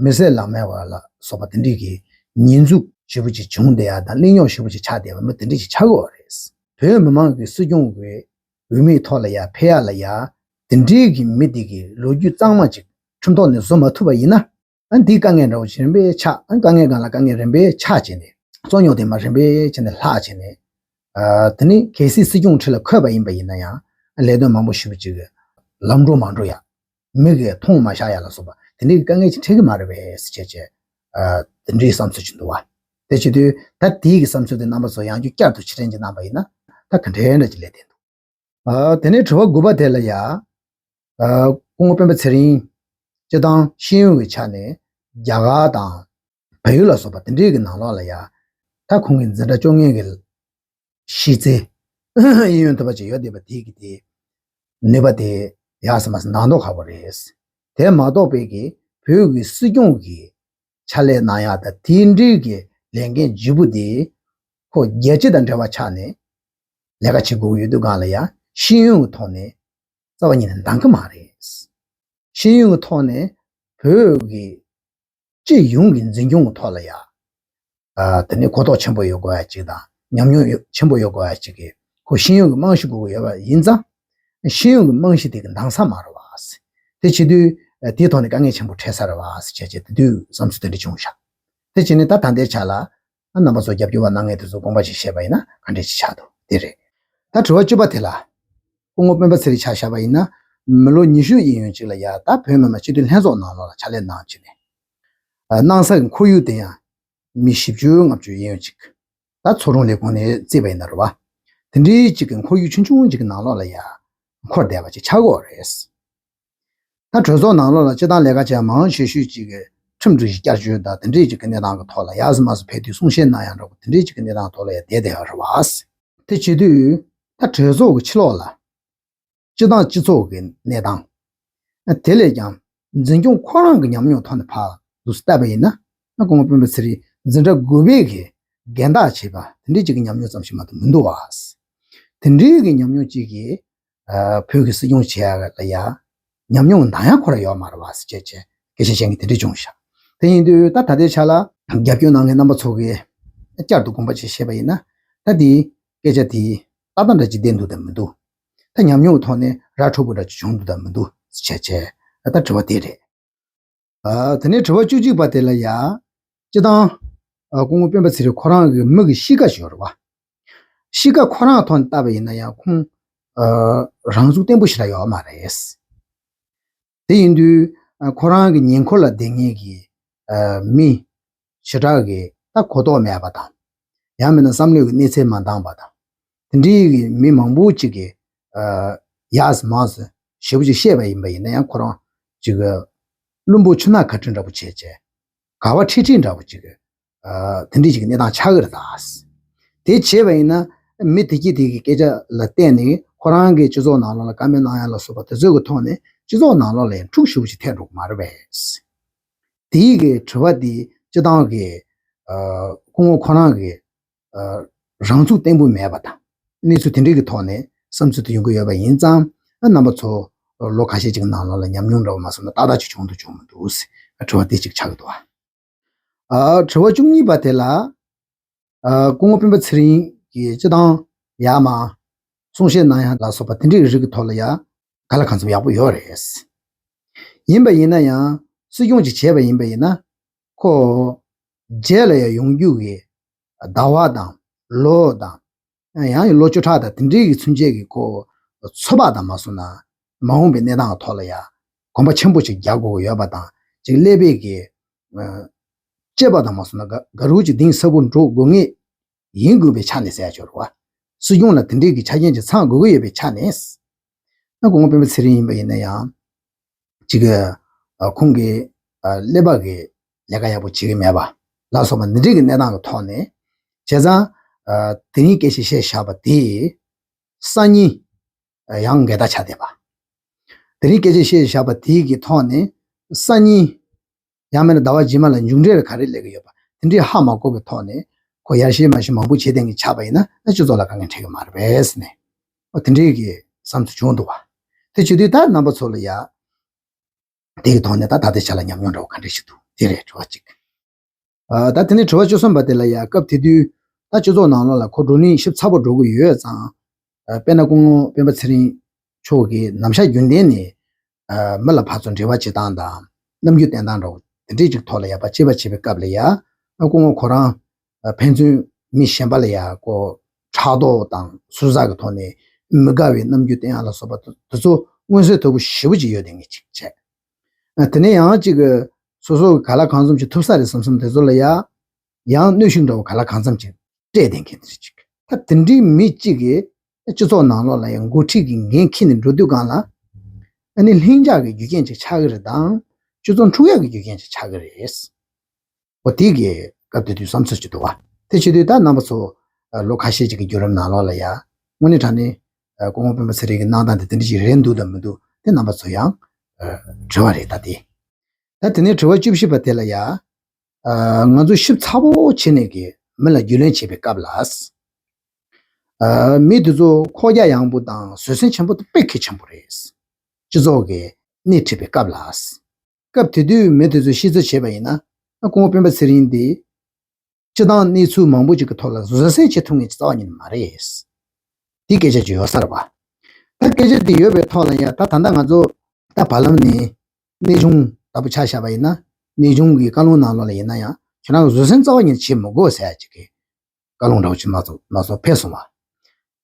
མི་བསད་ལག་མེད་པ་ལ་སོགས་པ་དེ་འདྲས་ཀྱི་ཉེས་འཛུགས་ཞེ་པོ་ཅིག་བྱུང་བསྡད་ཡ་དང་གླེང་རྙོག་ཞེ་པོ་ཅིག་ཆགས་བསྡད་པ་མི་དེ་འདྲས་ཅིག་ཆགས་ཀྱི་ཡོད་རེད། བོད་མི་མང་གི་སྲིད་སྐྱོང་གི་འོས་མིའི་ཐོག་ལ་ཡ་ཕེབས་ཡ་ལ་ཡ་དེ་འདྲས་ཀྱི་མི་དེ་གི་ལོ་རྒྱུས་གཙང་མ་ཅིག་ཁྲིམས་ཐོག་ནས་བཟོ་མ་ཐུབ་པ་ཡིན་ན། ཨ་འདིའི་དཀའ་ངལ་འདྲ་བོ་ཞིག་རིམ་པས་ཆགས། ཨ་དཀའ་ངལ་སྒང་ལ་དཀའ་ངལ་རིམ་པས་ཆགས་བྱས་ནས་རྩོད་རྙོག་དེ་མར་རིམ་པས་བྱས་ནས་ལྷག་བྱས་ནས། ཨ་དེ་ནི་གལ་སྲིད་སྲིད་སྐྱོང་ཁྲི་ལ་འཁོད་པ་ཡིན་པ་ཡིན་ན་ཡང་ལས་དོན་མང་པོ་ཞེ་པོ་ཅིག་ལམ་འགྲོ་མ་འགྲོ་ཡ། མི་གིས་མཐོང་མ་བཞག་ཡ་ལ་སོགས་པ་དེ་འདྲའི་དཀའ་ངལ་ཅིག་འཕྲད་ཀྱི་མ་རེད་པས་ཟེར་བྱས་བྱས། ཨ་དེ་འདྲའི་བསམ་ཚུལ་ཅིག་འདུག་བ། དེ་བྱེད་དུས་ད་དེའི་གི་བསམ་ཚུལ་དེ་རྣམ་པ་ཚོ་ཡང་བསྐྱར་དུ་ཕྱིར་དྲན་ཅིག་གནང་པ་ཡིན་ན་ད་ག་འདྲའི་འདྲ་ཅིག་སླེབས་བསྡད་འདུག་ཨ་དེ་ནས་དྲི་བ་དགུ་པ་དེ་ལ་ཡ། ཨ་སྐུ་ངོ་སྤེན་པ་ཚེ་རིང་། སྤྱིར་བཏང་ཤེས་ཡོན་གྱི་ཆ་ནས་རྒྱ་གར་དང་བལ་ཡུལ་ལ་སོགས་པ་དེ་འདྲའི་གི་ནང་ལོགས་ལ་ཡ། ད་ཁོང་གི་འཛིན་གྲྭ་བཅོ་ལྔའི་གི་ཤེས་ཚད་གཡས་གཡོན་ཐུབ་པ་ཅིག་ཡོད་བསྡད་པ་དེ་གི་དེ་ནུས་པ་དེ་ཡག་ས་མ་ཟད་ནང་དོག་ཁག་པོ་རེད། དེ་མ་གཏོགས་པའི་གི་བོད་ཀྱི་སྲིད་སྐྱོང་གི་ཕྱག་ལས་གནང་ཡག་དང་དེ་འདྲའི་གི་ལས་འགན་ལྗིད་པོ་དེ་ཁོ་རྒྱལ་སྤྱི་དང་འབྲེལ་བ་ཆགས་ནས་ལས་ཀ་བྱེད་དགོས་ཀྱི་ཡོད་དུས་སྒང་ལ་ཡ་ཤེས་ཡོན་གྱི་ཐོག་ནས་རྩ་བ་ཉིད་ནས་འདང་གི་མ་རེད། ཤེས་ཡོན་གྱི་ཐོག་ནས་བོད་ཀྱི་སྤྱི་ཡོངས་ཀྱི་འཛིན་སྐྱོང་གི་ཐོག་ལ་ཡ། ཨ་དེ་ནི་གོ་རྟོགས་ཆེན་པོ་ཡོད་དགོས་ཡ་གཅིག་དང་ཉམས་མྱོང་ཡོད་ཆེན་པོ་ཡོད་དགོས་ཡ་གཅིག་གིས་ཁོ་ཤེས་ཡོན་གྱི་རྨང་གཞི་དགོས་ཀྱི་ཡོད་པ་ཡིན་ཙང་། ཤེས་ཡོན་གྱི་རྨང་གཞི་དེ་གི་འདང་ས་མ་རེད་བ། དེ་བྱེད་དུས་དེའི་ཐོག་ནས་དཀའ་ངལ་ཆེན་པོ་འཕྲད་ས་རེད་བ་ཟེར་བྱས་བྱས་དེ་དུས་བསམ་ཚུལ་དེ་འདྲ་བྱུང་ཤག་དེ་བྱས་ནས་ད་ད་ལྟའི་ཆ་ལ་རྣམ་པ་ཚོ་རྒྱབ་སྐྱོར་བ་གནང་མཁན་དེ་ཚོ་དགོངས་པ་ཞིག་བཞེས་པ་ཡིན་ན་ག་འདྲས་ཞིག་ཆགས་འདུག་དེ་རེད། ད་དྲི་བ་བཅུ་པ་དེ་ལ། སྐུ་ངོ་སྤེན་པ་ཚེ་རིང་ཆ་བཞག་པ་ཡིན་ན། མི་ལོ་ཉི་ཤུ་གཡས་གཡོན་ཅིག་ལ་ཡ་ད་བོད་མི་མང་སྤྱི་འཐུས་ལྷན་ཚོགས་ནང་ལོགས་ལ་ཕྱག་ལས་གནང་བྱས་ནས། ཨ་གནང་ས་གི་ཁོར་ཡུག་དེ་ཡང་མི་བཞི་བཅུ་ལྔ་བཅུ་གཡས་གཡོན་ཅིག་ད་ཚོགས་དྲུང་ལས་ཁུངས་ནས་བརྩིས་པ་ཡིན་ན་རེད་བ། དེ་འདྲའི་ཅིག་གི་ཁོར་ཡུག་ཆུང་ཆུང་ཅིག་གི་ནང་ལོགས་ལ་ཡ་འཁོར་བསྡད་པ་ཅིག་ཆགས་ཀྱི་ཡོད་རེད། ད་གྲོས་ཚོགས་ནང་ལོགས་ལ་སྤྱི་བཏང་ལས་ཀ་བྱེད་མང་ཆེ་ཤོས་ཅིག་གིས་ཁྲིམས་སྒྲིག་གཞི་བསྐྱར་བཅོས་དང་དེ་འདྲའི་ཅིག་གི་གནས་སྟངས་ཀྱི་ཐོག་ལ་ཡག་སུ་མ་སུ་ཕེབས་དུས་གསུང་བཤད་གནང་ཡག་འདྲ་པོ་དེ་འདྲའི་ཅིག་གི་གནས་སྟངས་ཐོག་ལ་ཡ་བསྡད་བསྡད་ཡོད་རེད་བ། དེ་བྱེད་དུས་ད་གྲོས་ཚོགས་ཀྱི་ཕྱི་ལོགས་ལ་སྤྱི་བཏང་སྤྱི་ཚོགས་ཀྱི་གནས་སྟངས། དེ་ལས་ཀྱང་འཛིན་སྐྱོང་ཁོ་རང་གི་ཉམས་མྱོང་ཐོག་ནས་ཕར་འདུག་སེ་བལྟས་པ་ཡིན་ན། སྐུ་ངོ་སྤེན་པ་ཚེ་རིང་འཛིན་གྲྭ་དགུ་པའི་གི་འགན་བདག་བྱས་པ་དེ་འདྲའི་ཅིག་གི་ཉམས་མྱོང་ཙམ་ཞིག་མ་གཏོགས་མི་འདུག་བ། དེ་འདྲའི་གི་ཉམས་མྱོང་ཅིག་གིས་ཨ་བོད་ཀྱི་སྲིད་སྐྱོང་བྱེད་ཡག་ལ་ཡ་ཉམས་མྱོང་འདང་ཡག་ཁོ་རང་ཡོད་མ་རེད་བ་ཟེར་བྱས་བྱས་སྐད་ཆ་བཤད་མཁན་དེ་འདྲ་བྱུང་ཤག་དེ་ཡིན་དུས་ད་ད་ལྟའི་ཆ་ལ་རྒྱབ་སྐྱོར་གནང་མཁན་རྣམ་པ་ཚོ་གིས་བསྐྱར་དུ་དགོངས་པ་ཅིག་བཞེས་པ་ཡིན་ན། ད་དེའི་སྐད་ཆ་དེ་ཏག་ཏག་འདྲ་ཅིག་བསྡད་འདུག་དང་མི་འདུག་ད་ཉམས་མྱོང་གི་ཐོག་ནས་ར་འཕྲོད་པོ་འདྲ་ཅིག་བྱུང་འདུག་དང་མི་འདུག་ཟེར་བྱས་བྱས་ད་དྲི་བ་དེ་རེད། ཨ་དེ་ནས་དྲི་བ་བཅུ་གཅིག་པ་དེ་ལ་ཡ། སྤྱི་བཏང་ཨ་སྐུ་ངོ་སྤེན་པ་ཚེ་རིང་ཁོ་རང་གི་མི་གི་གཤིས་ཀ་ཞིག་ཡོད་རེད་བ། གཤིས་ཀ་ཁོ་རང་ཐོག་ནས་བལྟས་པ་ཡིན་ན་ཡང་ཁོང་ཨ་རང་ཚུགས་བརྟན་པོ་ཞེ་དྲག་ཡོད་མ་རེད། དེ་ཡིན་དུས་ཨ་ཁོ་རང་གི་ཉེ་འཁོར་ལ་བསྡད་མཁན་གྱི་ཨ་མི་ཞེ་དྲག་གི་ད་གོ་རྟོགས་མེད་པ་དང་། ཡང་མིན་ན་བསམ་བློའི་གི་གནས་ཚད་མ་འདང་བ་དང་། དེ་འདྲའི་གི་མི་མང་པོ་ཅིག་གིས་ཨ་ཡག་སུ་མང་སུ་ཞེ་པོ་ཅིག་བཤད་པ་ཡིན་པ་ཡིན་ན་ཡང་ཁོ་རང་ཅིག་གི་བླུན་པོ་ཆུ་ནག་ག་དྲི་འདྲ་པོ་བྱས་བྱས། ག་བ་ཁྲིད་ཁྲིད་འདྲ་པོ་ཅིག་གི་ཨ་དེ་འདྲའི་ཅིག་གི་གནས་སྟངས་ཆགས་ཀྱི་རེད་ད། དེ་བྱས་པ་ཡིན་ན་མི་དེ་གྱིས་དེ་གི་སྐད་ཆ་ལ་བརྟེན་ནས་ཁོ་རང་གིས་སྤྱི་ཚོགས་ནང་ལོགས་ལ་བཀའ་མོལ་གནང་ཡ་ལ་སོགས་པ་དེ་ཚོའི་གི་ཐོག་ནས་སྤྱི་ཚོགས་ནང་ལོགས་ལ་ཡང་འཁྲུག་ཞེ་པོ་ཅིག་ཐེབས་འགྲོ་གི་མ་རེད་པས། དེའི་གི་དྲི་བ་དེ་སྤྱི་བཏང་གི་ཨ་སྐུ་ངོ་ཁོ་རང་གི་ཨ་རང་ཚུགས་བརྟན་པོ་མེད་པ་དང་། གནས་ཚུལ་དེ་འདྲའི་གི་ཐོག་ནས་བསམ་ཚུལ་དེ་ཡོང་གི་ཡོད་པ་ཡིན་ཙང་། ཨ་རྣམ་པ་ཚོ་ལོ་ཁ་ཤས་ཅིག་ནང་ལོགས་ལ་ཉམས་མྱོང་འདྲ་བོ་མ་སོང་ན་ཏག་ཏག་ཅིག་བྱུང་འདུག་བྱུང་མི་འདུག་ཟེར་དྲི་བ་དེ་ཅིག་ཆགས་ཀྱི་འདུག་བ། ཨ་དྲི་བ་བཅུ་གཉིས་པ་དེ་ལ། ཨ་སྐུ་ངོ་སྤེན་པ་ཚེ་རིང་གིས་སྤྱི་བཏང་ཡར་མར་གསུང་བཤད་གནང་ཡ་ལ་སོགས་པ་དེ་འདྲའི་རིགས་ཀྱི་ཐོག་ལ་ཡ་ག་ལ་གང་འཚམ་ཡག་པོ་ཡོད་རེད། ཡིན་པ་ཡིན་ན་ཡང་སྲིད་སྐྱོང་ཅིག་བྱས་པ་ཡིན་པ་ཡིན་ན་ཁོ་རྗེས་ལ་ཡ་ཡོང་རྒྱུ་གི་ཟླ་བ་དང་ལོ་དང་ཡང་ཡང་ལོ་བཅུ་ཕྲག་དང་དེ་འདྲའི་གི་ཚུན་ཆད་ཀྱི་ཁོ་ཚོད་དཔག་དང་མ་སོང་ན་མ་འོངས་པའི་གནས་སྟངས་ཀྱི་ཐོག་ལ་ཡ་གོམ་པ་ཆེན་པོ་ཅིག་རྒྱག་དགོས་ཀྱི་ཡོད་པ་དང་ཅིག་ཀླད་པའི་གི་ཨ་དཔྱད་པ་དང་མ་སོང་ན་ག་ག་རུ་ཅིག་གཏིང་ཟབ་པོ་འགྲོ་དགོས་ངེས་ཡིན་དགོས་པའི་ཆ་ནས་ཟེར་ཡ་ཅིག་ཡོད་རེད་བ། སྲིད་སྐྱོང་ལ་དེ་འདྲའི་གི་ཆ་རྐྱེན་ཅིག་ཚང་དགོས་ཀྱི་ཡོད་པའི་ཆ་ནས། ཨ་སྐུ་ངོ་སྤེན་པ་ཚེ་རིང་ཡིན་པ་ཡིན་ན་ཡང་ཅིག་གི་ཨ་ཁོང་གི་ཨ་ཀླད་པ་གི་ལས་ཀ་ཡག་པོ་བྱེད་ཀྱི་མེད་པ་ལ་སོགས་པ་འདི་འདྲའི་གི་གནས་སྟངས་ཀྱི་ཐོག་ནས་བྱས་ཙང་ཨ་དེ་རིང་སྐད་ཆ་བཤད་བཞག་པ་དེ་སང་ཉིན་ཨ་ཡང་འགལ་ཟླ་ཆགས་བསྡད་པ། དེ་རིང་སྐད་ཆ་བཤད་བཞག་པ་དེ་གི་ཐོག་ནས་སང་ཉིན་ ཡང་མིན་ན་ཟླ་བ་རྗེས་མ་ལ་མཇུག་འབྲས་ལ་ག་རེ་སླེབས་ཀྱི་ཡོད་པ་དེ་འདྲའི་ཧ་མ་གོ་བའི་ཐོག་ནས་ཁོ་ཡར་ཞེ་མར་ཞེ་མང་པོ་བྱེད་བསྡད་མཁན་ཆགས་པ་ཡིན་ན་ཨ་སྤྱི་ཚོགས་ལ་དཀའ་ངལ་འཕྲད་ཀྱི་མ་རེད་པས་ཟེར་ནས་ཨོ་དེ་འདྲའི་གི་བསམ་ཚུལ་བྱུང་འདུག་བ། དེ་བྱེད་དུས་ད་རྣམ་པ་ཚོ་ལ་ཡ། དེ་གི་ཐོག་ནས་ད་ད་ལྟའི་ཆ་ལ་ཉམས་མྱོང་འདྲ་བོ་ག་འདྲ་ཞིག་འདུག་དེ་རེད་དྲི་བ་གཅིག་ཨ་ད་དེ་ནས་དྲི་བ་བཅུ་གསུམ་པ་དེ་ལ་ཡ་སྐབས་དེ་དུས་ད་སྤྱི་ཚོགས་ནང་ལོགས་ལ་ཁོ་བགྲོ་གླེང་ཞིབ་ཚགས་པོ་འགྲོ་གི་ཡོད་ཙང་། ཨ་དཔེར་ན་སྐུ་ངོ་སྤེན་པ་ཚེ་རིང་མཆོག་གིས་ནམ་ཞག་རྒྱུན་ལྡན་ནས་ཨ་མི་ལ་ཕར་ཚུར་འབྲེལ་བ་བྱེད་སྟངས་དང་རྣམ་འགྱུར་བསྟན་སྟངས་འདྲ་བོ་དེ་འདྲའི་ཅིག་ཐོག་ལ་ཡ་ཕར་དཔྱད་པ་བྱེད་པའི་སྐབས་ལ་ཡ་ཨ་སྐུ་ངོ་ཁོ་རང་ཕན་ཚུན་མི་གཞན་པ་ལ་ཡ་ཁོ་ཕྲག་དོག་དང་ཟུར་ཟ་གི་ཐོག་ནས་མི་དགའ་བའི་རྣམ་འགྱུར་བསྟན་ཡ་ལ་སོགས་པ་དེ་ཚོ་མངོན་གསལ་དོད་པོ་ཞེ་པོ་ཅིག་ཡོད་དེ་ངས་ཅིག་བྱས། ཨ་དེ་ནས་ཡང་ཅིག་སོ་སོ་ག་ལ་གང་འཚམ་ཅིག་ཐུབ་ས་རེད་བསམ་བསམ་དེ་ཚོ་ལ་ཡ་ཡང་གནོན་ཤུགས་འདྲ་བོ་ག་ལ་གང་འཚམ་ཅིག་སྤྲད་བསྡད་མཁན་དེ་རེད་ཅིག་ད་དེ་འདྲའི་མི་གཅིག་གིས་སྤྱི་ཚོགས་ནང་ལོགས་ལ་ཡང་འགོ་ཁྲིད་ཀྱི་འགན་འཁྱེར་ནས་འགྲོ་དུས་སྒང་ལ་ཨ་ནི་ལྷིང་འཇགས་ཀྱི་རྒྱུ་རྐྱེན་ཅིག་ཆགས་ཀྱི་རེད་དང་སྤྱི་ཚོགས་འཁྲུག་ཡག་གི་རྒྱུ་རྐྱེན་ཅིག་ཆགས་ཀྱི་རེད། འོ་དེ་གི་སྐབས་དེ་དུས་བསམ་ཚུལ་ཅིག་འདུག་བ། དེ་བྱེད་དུས་ད་རྣམ་པ་ཚོ་ཨ་ལོ་ཁ་ཤས་ཅིག་གི་བརྒྱུད་རིམ་ནང་ལོགས་ལ་ཡ་དངོས་གནས་དྲང་གནས་ཨ་སྐུ་ངོ་སྤེན་པ་ཚེ་རིང་གི་གནང་སྟངས་དེ་དེ་འདྲ་ཞིག་རེད་འདུག་དང་མི་འདུག་དེ་རྣམ་པ་ཚོ་ཡང་ཨ་དྲི་བ་རེད་ད་དེ། ད་དེ་ནས་དྲི་བ་བཅུ་བཞི་པ་དེ་ལ་ཡ། ཨ་ང་ཚོ་ཞིབ་ཚགས་པོ་བྱས་ནས་གི་མི་ལ་རྒྱུས་ལོན་བྱེད་པའི་སྐབས་ལ། ཨ་མི་དེ་ཚོ་ཁོག་རྒྱ་ཡངས་པོ་དང་བཟོད་བསྲན་ཆེན་པོ་དེ་དཔེ་གལ་ཆེན་པོ་རེད། སྤྱི་ཚོགས་ཀྱི་སྣེ་ཁྲིད་པའི་སྐབས་ལ། སྐབས་དེ་དུས་མི་དེ་ཚོས་ཤེས་ཚོད་བྱས་པ་ཡིན་ན་ཨ་སྐུ་ངོ་སྤེན་པ་ཚེ་རིང་འདི། སྤྱི་བཏང་གནས་ཚུལ་མང་པོ་ཅིག་གི་ཐོག་ལ་བཟོད་བསྲན་བྱེད་ཐུབ་མཁན་ཅིག་རྩ་བ་ཉིད་ནས་མ་རེད། དེ་སྐད་ཆ་ཅིག་ཡོད་ས་རེད་པ། ད་སྐད་ཆ་དེ་ཡོད་པའི་ཐོག་ལ་ཡ་ད་ད་ལྟ་ང་ཚོ་ད་བར་ལམ་ནས་གནས་ཆུང་ལྟ་བུ་ཆ་བཞག་པ་ཡིན་ན་གནས་ཆུང་གི་བཀའ་ལུང་ནང་ལོགས་ལ་ཡིན་ན་ཡང་ཁྱོད་རང་གི་བཟོད་བསྲན་རྩ་བ་ཉིད་ནས་བྱེད་མི་དགོས་ཟེར་ཡ་ཅིག་གི་བཀའ་ལུང་འདྲ་བོ་ཅིག་མ་ཚོ་མ་ཚོ་ཕེབས་སོང་བ།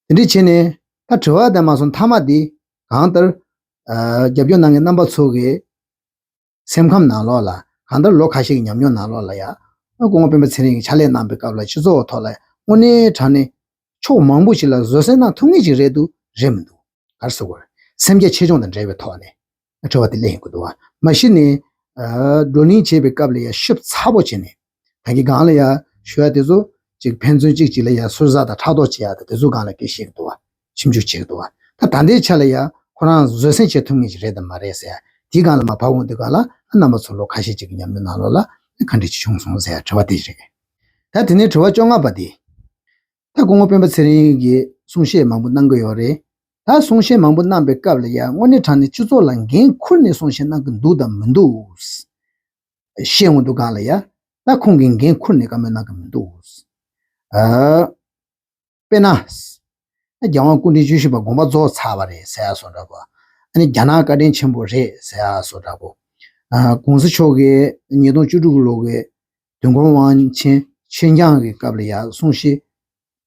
དེ་འདྲ་བྱས་ནས་ད་དྲི་བ་དེ་མ་སོང་མཐའ་མ་དེ་གང་ལྟར་ཨ་རྒྱབ་སྐྱོར་གནང་མཁན་རྣམ་པ་ཚོ་གི་སེམས་ཁམས་ནང་ལོགས་ལ་གང་ལྟར་ལོ་ཁ་ཤས་ཀྱི་ཉམས་མྱོང་ནང་ལོགས་ལ་ཡང་སྐུ་ངོ་སྤེན་པ་ཚེ་རིང་གིས་ཕྱག་ལས་གནང་པའི་སྐབས་ལ་སྤྱི་ཚོགས་ཐོག་ལ་དངོས་གནས་དྲང་གནས་ཕྱོགས་མང་པོ་ཞིག་ལ་བཟོད་བསྲན་གནང་ཐུབ་མཁན་ཞིག་རེད་འདུག་རེད་མི་འདུག་ག་རེ་ཟེར་དགོས་རེད། སེམས་རྒྱ་ཆེ་ཆུང་དང་འབྲེལ་བའི་ཐོག་ནས་དྲི་བ་དེ་སླེབས་ཡོང་གི་འདུག་བ། མ་གཞི་ནས་ཨ་བགྲོ་གླེང་བྱེད་པའི་སྐབས་ལ་ཡང་ཞིབ་ཚགས་པོ་བྱས་ནས་ད་གིན་སྒང་ལ་ཡང་ཞུ་ཡ་དེ་ཚོ་ཅིག་ཕན་ཚུན་གཅིག་གཅིག་ལ་ཡང་ཟུར་ཟ་དང་ཕྲག་དོག་བྱེད་ཡ་དང་དེ་ཚོ་སྒང་ལ་སྐད་བཤད་ཀྱི་འདུག་བ། ཞིབ་འཇུག་བྱེད་ཀྱི་འདུག་བ། ད་ད་ལྟའི་ཆ་ལ་ཡ་ཁོ་རང་བཟོད་བསྲན་བྱེད་ཐུབ་མཁན་ཞིག་རེད་དམ་མ་རེད་ཟེར་ཡ་དེའི་སྒང་ལ་མ་བབས་འོང་དུས་སྒང་ལ་ཨ་རྣམ་པ་ཚོ་ལོ་ཁ་ཤས་ཅིག་གི་ཉམས་མྱོང་ནང་ལོགས་ལ་ག་འདྲ་ཅིག་བྱུང་སོང་ཟེར་ཡ་དྲི་བ་དེ་རེད། ད་དེ་ནས་དྲི་བ་བཅོ་ལྔ་པ་དེ། ད་སྐུ་ངོ་སྤེན་པ་ཚེ་རིང་གིས་གསུང་བཤད་མང་པོ་གནང་གི་ཡོད་རེད། ད་གསུང་བཤད་མང་པོ་གནང་པའི་སྐབས་ལ་ཡ་དངོས་གནས་དྲང་གནས་སྤྱི་ཚོགས་ལ་འགན་འཁུར་ནས་གསུང་བཤད་གནང་གི་འདུག་དང་མི་འདུག་བཤད་འོང་དུས་སྒང་ལ་ཡ་ད་ཁོང་གིས་འགན་འཁུར་ནས་བཀའ་མོལ་གནང་གི་མི་འདུག་ཨ། དཔེར་ན། རྒྱལ་དབང་སྐུ་ཕྲེང་བཅུ་བཞི་པ་དགོངས་པ་རྫོགས་ཚར་བ་རེད་ཟེར་ཡ་བཟོ་འདྲ་པོ། ཨ་ནི་རྒྱ་ནག་བཀའ་དྲིན་ཆེན་པོ་རེད་ཟེར་ཡ་བཟོ་འདྲ་པོ། ཨ་༸གོང་ས་མཆོག་གིས་ཉིས་སྟོང་བཅུ་དྲུག་ལོ་གི་དུས་འཁོར་དབང་ཆེན་ཆོས་འཆང་གི་སྐབས་ལ་ཡ་གསུང་བཤད་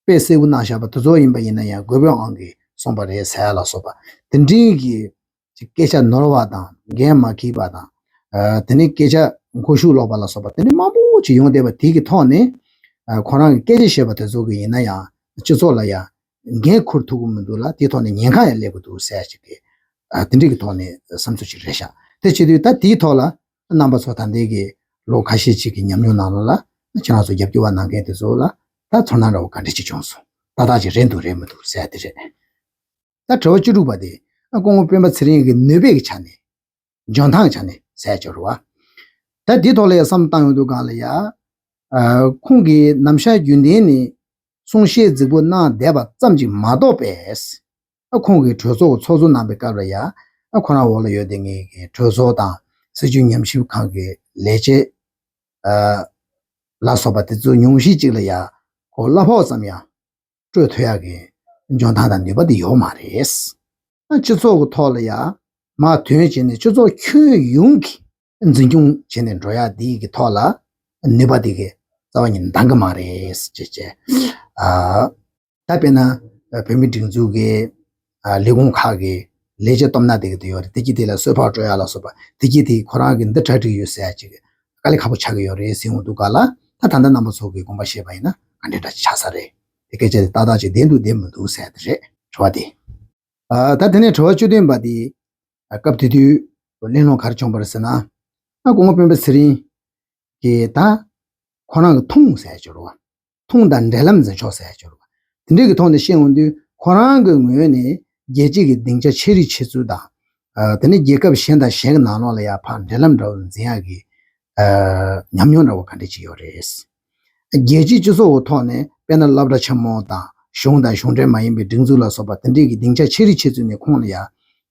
དཔེ་གསལ་པོ་གནང་བཞག་པ་དེ་ཚོ་ཡིན་པ་ཡིན་ན་ཡང་རྒོད་པོའི་དབང་གིས་གསུངས་པ་རེད་ཟེར་ཡ་ལ་སོགས་པ་དེ་འདྲའི་གི་ཅིག་སྐད་ཆ་ནོར་བ་དང་འགན་མ་འཁྱེར་བ་དང་། ཨ་དེ་ནས་སྐད་ཆ་མགོ་གཞུག་ལོག་པ་ལ་སོགས་པ་དེ་འདྲ་མང་པོ་ཅིག་ཡོང་བསྡད་པ་དེ་གི་ཐོག་ནས། ཨ་ཁོ་རང་གི་སྐད་ཆ་བཤད་པ་དེ་ཚོ་གི་ཡིན་ན་ཡང་སྤྱི་ཚོགས་ལ་ཡང་འགན་འཁུར་ཐུབ་ཀྱི་མི་འདུག་ལ་དེའི་ཐོག་ནས་ཉེན་ཁ་ཡང་སླེབས་ཀྱི་འདུག་ཟེར་ཡ་ཅིག་གི་ཨ་དེ་འདྲ་གི་ཐོག་ནས་བསམ་ཚུལ་ཅིག་རེད་ཤག་དེ་བྱེད་དུས་ད་དེའི་ཐོག་ལ་རྣམ་པ་ཚོ་ད་ལྟའི་གི་ལོ་ཁ་ཤས་ཅིག་གི་ཉམས་མྱོང་ནང་ལོགས་ལ་ཁྱེད་རང་ཚོ་རྒྱབ་སྐྱོར་བ་གནང་མཁན་དེ་ཚོ་ལ་ད་ཚོར་སྣང་འདྲ་བོ་ག་འདྲ་ཅིག་བྱུང་སོང་། ཏག་ཏག་ཅིག་རེད་འདུག་རེད་མི་འདུག་ཟེར་ཡ་དེ་རེད། ད་དྲི་བ་བཅུ་དྲུག་པ་དེ། ཨ་སྐུ་ངོ་སྤེན་པ་ཚེ་རིང་གི་ནུས་པའི་ཆ་ནས། འཇོན་ཐང་ཆ་ནས་ཟེར་ཡ་ཅིག་རེད་བ། ད་འདིའི་ཐོག་ལ་ཡ་བསམ་བཏང་ཡོང་དུས་སྒང་ལ་ཡ། ཨ་ཁོང་གིས་ནམ་ཞག་རྒྱུན་ལྡན་ནས་གསུང་བཤད་རྫིག་པོ་གནང་བསྡད་པ་ཙམ་གྱིས་མ་གཏོགས་པས། ཨ་ཁོང་གིས་གྲོས་ཚོགས་ཀྱི་ཚོགས་གཙོ་གནང་པའི་སྐབས་ལ་ཡ། ཨ་ཁོ་རང་འོག་ལ་ཡོད་བསྡད་མཁན་གྱི་གྲོས་ཚོགས་དང་སྲིད་བྱུས་ཉམས་ཞིབ་ཁང་གི་ལས་བྱེད། ཨ་ལ་སོགས་པ་དེ་ཚོ་ཉུང་ཤས་ཅིག་ལ་ཡ། ཁོ་གླ་ཕོགས་ཙམ་ཡང་སྤྲོད་ཐུབ་ཡག་གི་འཇོན་ཐང་དང་ནུས་པ་དེ་ཡོད་མ་རེད། ཨ་སྤྱི་ཚོགས་ཀྱི་ཐོག་ལ་ཡ་མར་ཐོན་བྱས་ནས་སྤྱི་ཚོགས་ཁྱོན་ཡོངས་ཀྱི་འཛིན་སྐྱོང་བྱས་ནས་འགྲོ་ཡག་དེ་གི་ཐོག་ལ་ནུས་པ་དེ་གི་རྩ་བ་ཉིད་ནས་འདང་གི་མ་རེད་ཅེས་བྱས། ཨ་ད་དཔེར་ན་བོད་མིའི་སྒྲིག་འཛུགས་ཀྱི་ཨ་ལས་ཁུངས་ཁག་གི་ལས་བྱེད་སྟོབས་ན་དེ་གི་དེ་ཡོད་རེད། དེ་གི་དེ་ལ་གསོལ་ཕག་སྤྲོད་ཡག་ལ་སོགས་པ་དེ་གི་དེ་ཁོ་རང་གི་འདི་གྲ་སྒྲིག་ཡོད་ཟེར་ཡག་ཅིག་དཀའ་ལས་ཁག་པོ་ཆགས་ཀྱི་ཡོད་རེད་ཟེར་འོང་དུས་སྒང་ལ་ད་ད་ལྟ་རྣམ་པ་ཚོ་གི་དགོངས་པ་བཞེས་པ་ཡིན་ན་ག་འདྲ་འདྲ་ཅིག་ཆགས་ས་རེད། དེ་སྐད་ཆ་དེ་ཏག་ཏག་ཅིག་བདེན་འདུག་བདེན་མི་འདུག་ཟེར་ཡག་དེ་རེད་དྲི་བ་དེ། ཨ་ད་དེ་ནས་དྲི་བ་བཅུ་བདུན་པ་དེ། ཨ་སྐབས་དེ་དུས་གླེང་སློང་ག་རེ་བྱུང་བ་རེད་ཟེར་ན། ཨ་སྐུ་ངོ་སྤེན་པ་ཚེ་རིང་གིས་ད་ཁོ་རང་གི་ཐུང་ཟེར་ཡག་ཅིག་རེད་བ། ཐུང་དང་འབྲེལ་ལམ་འཛིན་ཕྱོགས་ཟེར་ཡག་ཅིག་རེད་བ། དེ་འདྲའི་གི་ཐོག་ནས་བཤད་འོང་དུས་ཁོ་རང་གི་ངོས་ནས་རྒྱལ་སྤྱི་གི་སྡིངས་ཆ་ཆེ་རིགས་ཆེ་ཚུལ་དང་། ཨ་དེ་ནས་རྒྱལ་ཁབ་གཞན་དང་གཞན་གྱི་ནང་ལོགས་ལ་ཡ་ཕར་འབྲེལ་ལམ་འདྲ་བོ་འཛིན་ཡག་གི་ ཨ་ཉམས་མྱོང་འདྲ་བོ་ག་འདྲ་ཅིག་ཡོད་རེད། རྒྱལ་སྤྱིའི་སྤྱི་ཚོགས་ཀྱི་ཐོག་ནས་དཔེར་ན་སློབ་གྲྭ་ཆེན་མོ་དང་གཞུང་དང་གཞུང་འབྲེལ་མ་ཡིན་པའི་སྒྲིག་འཛུགས་ལ་སོགས་པ་དེ་འདྲས་ཀྱི་སྡིངས་ཆ་ཆེ་རིགས་ཆེ་ཚུལ་ནས་ཁོང་ལ་ཡ་ཨ་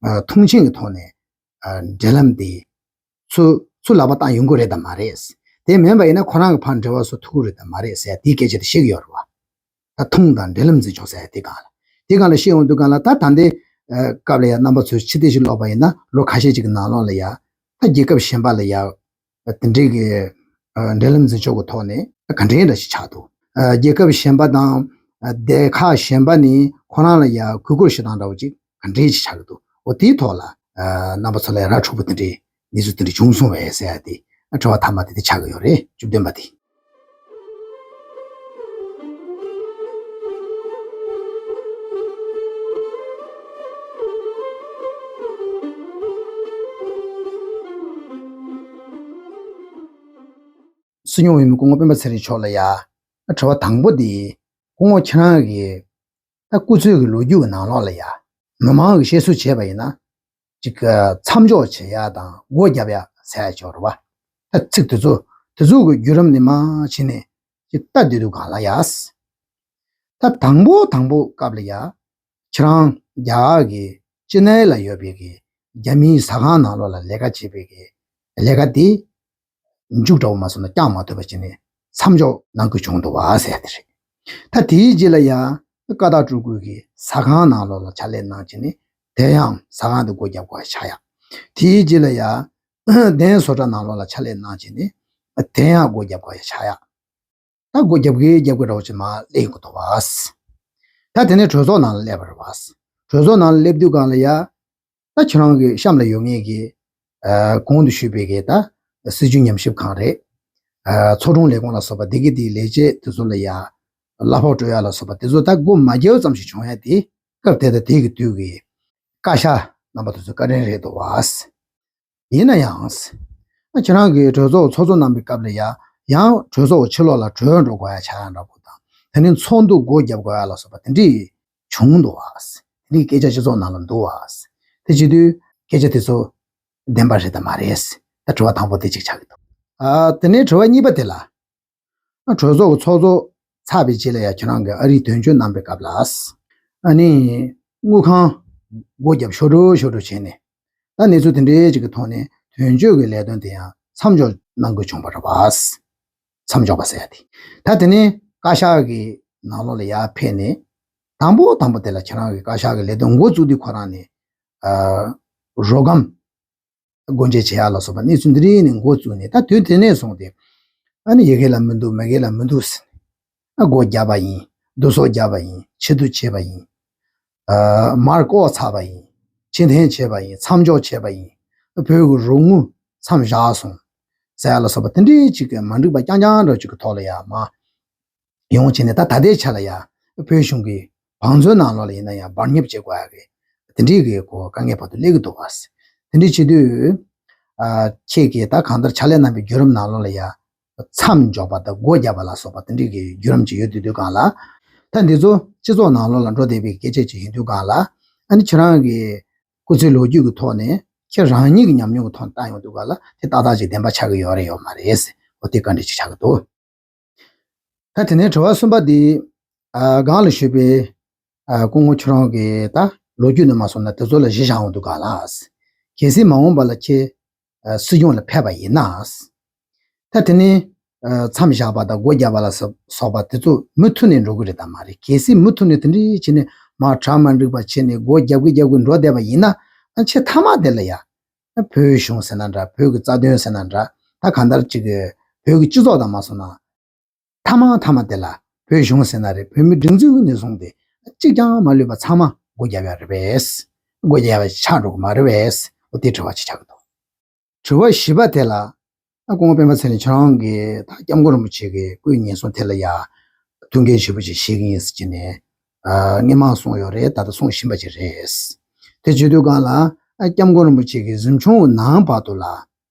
མཐོང་མཆན་གྱི་ཐོག་ནས་ཨ་འབྲེལ་ལམ་དེ་ཚུར་ཚུར་ལག་པ་བཏང་ཡོང་གི་རེད་དམ་མ་རེད། དེ་མིན་པ་ཡིན་ན་ཁོ་རང་གི་ཕར་འབྲེལ་བ་བཟོ་ཐུབ་ཀྱི་རེད་དམ་མ་རེད་ཟེར་དེའི་སྐད་ཆ་དེ་བཤད་ཀྱི་ཡོད་རེད་བ། ད་མཐོང་དང་འབྲེལ་ལམ་འཛིན་ཕྱོགས་ཟེར་དེ་སྒང་ལ། དེ་སྒང་ལ་བཤད་ཡོང་དུས་སྒང་ལ་ད་ད་ལྟའི་ཨ་སྐབས་ལ་ཡ་རྣམ་པ་ཚོས་ཕྱི་བལྟས་ཤིག་ཀློག་པ་ཡིན་ན་ལོ་ཁ་ཤས་ཅིག་གི་ནང་ལོགས་ལ་ཡ་ད་རྒྱལ་ཁབ་གཞན་པ་ལ་ཡ་དེ་འདྲའི་གི་ཨ་འབྲེལ་ལམ་འཛིན་ཕྱོགས་ཀྱི་ཐོག་ནས་ག་འདྲའི་འདྲ་ཞིག་ཆགས་འདུག་ཨ་རྒྱལ་ཁབ་གཞན་པ་དང་ཨ་སྡེ་ཁག་གཞན་པ་ནས་ཁོ་རང་ལ་ཡ་གུས་བཀུར་ཞུ་སྟངས་འདྲ་བོ་ཅིག་ག་འདྲའི་ཞིག་ཆགས་ཀྱི་འདུག་འོ་དེའི་ཐོག་ལ་ཨ་རྣམ་པ་ཚོ་ལ་ཡ་ར་འཕྲོད་པོ་དེ་འདྲའི་གནས་ཚུལ་དེ་འདྲ་བྱུང་སོང་བས་ཟེར་ཡ་དེ་ཨ་དྲི་བ་མཐའ་མ་དེ་དེ་ཆགས་ཀྱི་ཡོད་རེད། བཅུ་བདུན་པ་དེ། སྲིད་སྐྱོང་འོས་མི་སྐུ་ངོ་སྤེན་པ་ཚེ་རིང་མཆོག་ལ་ཡ། དྲི་བ་དང་པོ་འདི། སྐུ་ངོ་ཁྱེད་རང་གི་ད་སྐུ་ཚེ་གི་ལོ་རྒྱུས་ཀྱི་ནང་ལོགས་ལ་ཡ། མི་མང་གི་བཤད་སྲོལ་བྱས་པ་ཡིན་ན། ཅིག་མཚམས་འཇོག་བྱེད་ཡ་དང་སྒོ་རྒྱབ་ཡ་ཟེར་ཡ་ཅིག་ཡོད་རེད་བ། ད་ཚིག་དེ་ཚོ་དེ་ཚོ་གི་བརྒྱུད་རིམ་ནས་མར་ཕྱིན་ནས་ཅིག་ལྟ་བསྡད་དུས་སྒང་ལ་ཡ། ད་དང་པོ་དང་པོ་སྐབས་ལ་ཡ། ཁྱེད་རང་རྒྱ་གར་གྱི་ཅི་ནའི་ལ་ཡོད་པའི་གི་རྒྱ་མིའི་ཟ་ཁང་ནང་ལོགས་ལ་ལས་ཀ་བྱེད་པའི་གི་ལས་ཀ་དེ་མཇུག་འགྲོ་བ་མ་སོང་ན་བསྐྱངས་མ་ཐུབ་པ་བྱས་ནས་མཚམས་འཇོག་གནང་དགོས་བྱུང་འདུག་བ་ཟེར་ཡ་དེ་རེད། ད་དེའི་རྗེས་ལ་ཡ་ཀ་དག་སྤྲུལ་སྐུ་གི་ཟ་ཁང་ནང་ལོགས་ལ་ཕྱག་ལས་གནང་བྱས་ནས་དེ་ཡང་ཟ་ཁང་དེ་སྒོ་རྒྱབ་དགོས་ཡ་ཆགས་ཡ། དེའི་རྗེས་ལ་ཡ་གདན་བཟོ་གྲྭ་ནང་ལོགས་ལ་ཕྱག་ལས་གནང་བྱས་ནས་དེ་ཡང་སྒོ་རྒྱབ་དགོས་ཡ་ཆགས་ཡ། ད་སྒོ་རྒྱབ་ཀྱི་རྒྱབ་ཀྱི་རོགས་ཅིག་མ་སླེབས་ཡོང་གི་འདུག་བ། ད་དེ་ནས་གྲོས་ཚོགས་ནང་ལ་སླེབས་པ་རེད་བ། གྲོས་ཚོགས་ནང་ལ་སླེབས་དུས་སྒང་ལ་ཡ། ད་ཁྱེད་རང་གི་གཤམ་ལ་ཡོད་མཁན་གྱི་ཨ་གོང་དུ་ཞུས་པའི་གི་ད་སྲིད་བྱུས་ཉམས་ཞིབ་ཁང་རེད། ཨ་ཚོགས་དྲུང་ལས་ཁུངས་ལ་སོགས་པ་དེ་གི་དེའི་ལས་བྱེད་དེ་ཚོ་ལ་ཡ་གླ་ཕོགས་སྤྲོད་ཡ་ལ་སོགས་པ་དེ་ཚོ་ད་སྒོ་མ་བརྒྱབ་ཙམ་ཞིག་བྱུང་ཡ་དེ་སྐབས་དེ་དང་དེ་གི་དུས་ཀྱི་བཀའ་ཤག་རྣམ་པ་དེ་ཚོ་བཀའ་དྲིན་རེད་འདུག་བ། ཡིན་ན་ཡང་། ཁྱེད་རང་གིས་གྲོས་ཚོགས་ཚོགས་གཙོ་གནང་པའི་སྐབས་ལ་ཡང་ཡང་གྲོས་ཚོགས་ཕྱི་ལོགས་ལ་བྲོས་འགྲོ་དགོས་ཡ་ཆགས་ཡ་འདྲ་པོ་དང་དེ་ནས་ཚོགས་འདུ་སྒོ་བརྒྱབ་དགོས་ཡ་ལ་སོགས་པ་དེ་འདྲས་བྱུང་འདུག་བ། དེ་འདྲས་སྐད་ཆ་སྤྱི་ཚོགས་ནང་ལ་འདུག་བ། དེ་བྱེད་དུས་སྐད་ཆ་དེ་ཚོ་བདེན་པ་རེད་དམ་མ་རེད། ད་དྲི་བ་དང་པོ་དེ་གཅིག་ཆགས་ཀྱི་འདུག་ཨ་དེ་ནས་དྲི་བ་གཉིས་པ་དེ་ལ། གྲོས་ཚོགས་ཀྱི་ཚོགས་གཙོ་ཚར་བའི་རྗེས་ལ་ཡང་ཁྱེད་རང་གིས་ཨ་རིའི་དོན་གཅོད་གནང་པའི་སྐབས་ལ། ཨ་ནི། དངུལ་ཁང་སྒོ་བརྒྱབ་ཤོར་འགྲོ་ཤོར་འགྲོ་བྱས་ནས། ད་གནས་ཚུལ་དེ་འདྲའི་ཅིག་གི་ཐོག་ནས་དོན་གཅོད་ཀྱི་ལས་དོན་དེ་ཡང་མཚམས་འཇོག་གནང་དགོས་བྱུང་བ་རེད་བ། མཚམས་འཇོག་པ་ཟེར་ཡ་དེ། ད་དེ་ནས་བཀའ་ཤག་གི་ནང་ལོགས་ལ་ཡར་ཕེབས་ནས། དང་པོ་དང་པོ་དེ་ལ་ཁྱེད་རང་གིས་བཀའ་ཤག་གི་ལས་དོན་འགོ་བཙུགས་དུས་ཁོ་རང་ནས། ཨ། རོགས་སྒམ། སྒོ་འབྱེད་བྱེད་ཡག་ལ་སོགས་པ་གནས་ཚུལ་འདི་རིགས་ནས་འགོ་བཙུགས་ནས་ད་དུས་དེ་ནས་བཟུང་སྟེ། ཨ་ནི་ཡ་གི་ལ་མི་འདུག་མ་གི་ལ་མི་འདུག་ཟེར་ནས། ཨ་སྒོ་བརྒྱབ་པ་ཡིན། བསྡུ་གསོག་བརྒྱབ་པ་ཡིན། ཕྱིར་བསྡུ་བྱས་པ་ཡིན། ཨ་མར་བཀོག་ཚར་བ་ཡིན། ཕྱིར་འཐེན་བྱས་པ་ཡིན། མཚམས་འཇོག་བྱས་པ་ཡིན། བོད་ཀྱི་རོགས་དངུལ་མཚམས་བཞག་སོང་། ཟེར་ཡག་ལ་སོགས་པ་དེ་འདྲའི་ཅིག་གི་མ་འགྲིག་པ་རྐྱང་རྐྱང་འདྲ་ཅིག་གི་ཐོག་ལ་ཡ་མ། ཡོང་བྱས་ནས་ད་ད་ལྟའི་ཆ་ལ་ཡ་བོད་གཞུང་གི་བང་མཛོད་ནང་ལོགས་ལ་ཡིན་ན་ཡང་བར་ཉོབ་བྱེད་དགོས་ཡ་གི་དེ་འདྲའི་གི་གོ་དཀའ་ངལ་བར་དུ་སླེབས་ཀྱི་འདུག་བ། དེ་འདྲའི་བྱེད་དུས། ཨ་ཁྱེད་ཀྱིས་ད་གང་ལྟར་ཕྱག་ལས་གནང་པའི་བརྒྱུད་རིམ་ནང་ལོགས་ལ་ཡ་མཚམས་འཇོག་པ་དང་སྒོ་བརྒྱབ་པ་ལ་སོགས་པ་དེ་འདྲའི་གི་བརྒྱུད་རིམ་ཅིག་ཡོད་དུས་དུས་སྒང་ལ། ད་འདི་ཚོ་སྤྱི་ཚོགས་ནང་ལོགས་ལ་འགྲོ་བསྡད་པའི་སྐད་ཆ་ཅིག་ཡིན་དུས་སྒང་ལ། ཨ་ནི་ཁྱེད་རང་གི་སྐུ་ཚེའི་ལོ་རྒྱུས་ཀྱི་ཐོག་ནས་ཁྱེད་རང་ཉིད་ཀྱི་ཉམས་མྱོང་གི་ཐོག་ནས་བལྟ་ཡོང་དུས་སྒང་ལ་དེ་ཏག་ཏག་ཅིག་བདེན་པ་ཆགས་ཀྱི་ཡོད་རེད་ཡོད་མ་རེད། འོ་དེ་བཀའ་འདྲི་ཅིག་ཆགས་ཀྱི་འདུག་ད་དེ་ནས་དྲི་བ་གསུམ་པ་འདི། ཨ་སྒང་ལ་ཞུས་པའི་ཨ་སྐུ་ངོ་ཁྱེད་རང་གི་ད་ལོ་རྒྱུས་ནས་མ་སོང་ན་དེ་ཚོ་ལ་གཞི་བཞག་འོང་དུས་སྒང་ལ། གལ་སྲིད་མ་འོངས་པ་ལ་ཁྱེད་ཨ་སྲིད་སྐྱོང་ལ་ཕེབས་པ་ཡིན་ན། ད་དེ་ནས་ཨ་མཚམས་བཞག་པ་དང་སྒོ་བརྒྱབ་པ་ལ་སོགས་པ་དེ་ཚོ་མུ་མཐུད་ནས་འགྲོ་གི་རེད་དམ་མ་རེད། གལ་སྲིད་མུ་མཐུད་ནས་དེ་འདྲ་བྱས་ནས་མར་གྲ་མ་འགྲིག་པ་བྱས་ནས་སྒོ་བརྒྱབ་གི་བརྒྱབ་གི་འགྲོ་བསྡད་པ་ཡིན་ན། ཨ་ཁྱེད་མཐའ་མ་དེ་ལ་ཡ། བོད་གཞུང་ཟེར་ན་འདྲ། བོད་ཀྱི་རྩ་དོན་ཟེར་ན་འདྲ། ད་གང་ལྟར་ཅིག་གི་བོད་ཀྱི་སྤྱི་ཚོགས་དང་མ་སོང་ན། མཐའ་མ་མཐའ་མ་དེ་ལ་བོད་གཞུང་ཟེར་ན་རེད། བོད་མི་སྒྲིག་འཛུགས་ནས་བཟུང་སྟེ་གཅིག་ཀྱང་མ་ལུས་པ་ཚང་མ་སྒོ་བརྒྱབ་ཡ་རེད་པས། སྒོ་བརྒྱབ་ཡ་ཆགས་འགྲོ་གི་མ་རེད་པས། འོ་དེ་དྲི་བ་ཅིག་ཆགས་ཀྱི་འདུག་དྲི་བ་བཞི་པ་དེ་ལ། ཨ་སྐུ་ངོ་སྤེན་པ་ཚེ་རིང་ཁྱེད་རང་གིས་ད་སྐྱབས་མགོན་རིན་པོ་ཆེ་གི་སྐུའི་ཉེན་སྲུང་དེ་ལ་ཡ་ཐུགས་འགན་ཞེ་པོ་ཅིག་བཞེས་ཀྱི་ཡིན་ཟེར་གྱི་ནས། ཨ་སྔོན་མ་གསུངས་ཡོད་རེད། ད་ལྟ་གསུང་བཞིན་པ་ཅིག་རེད། དེ་བྱེད་དུས་སྒང་ལ་ཨ་སྐྱབས་མགོན་རིན་པོ་ཆེ་གི་གཟིམ་ཆུང་ནང་བར་དུ་ལ་ཨ་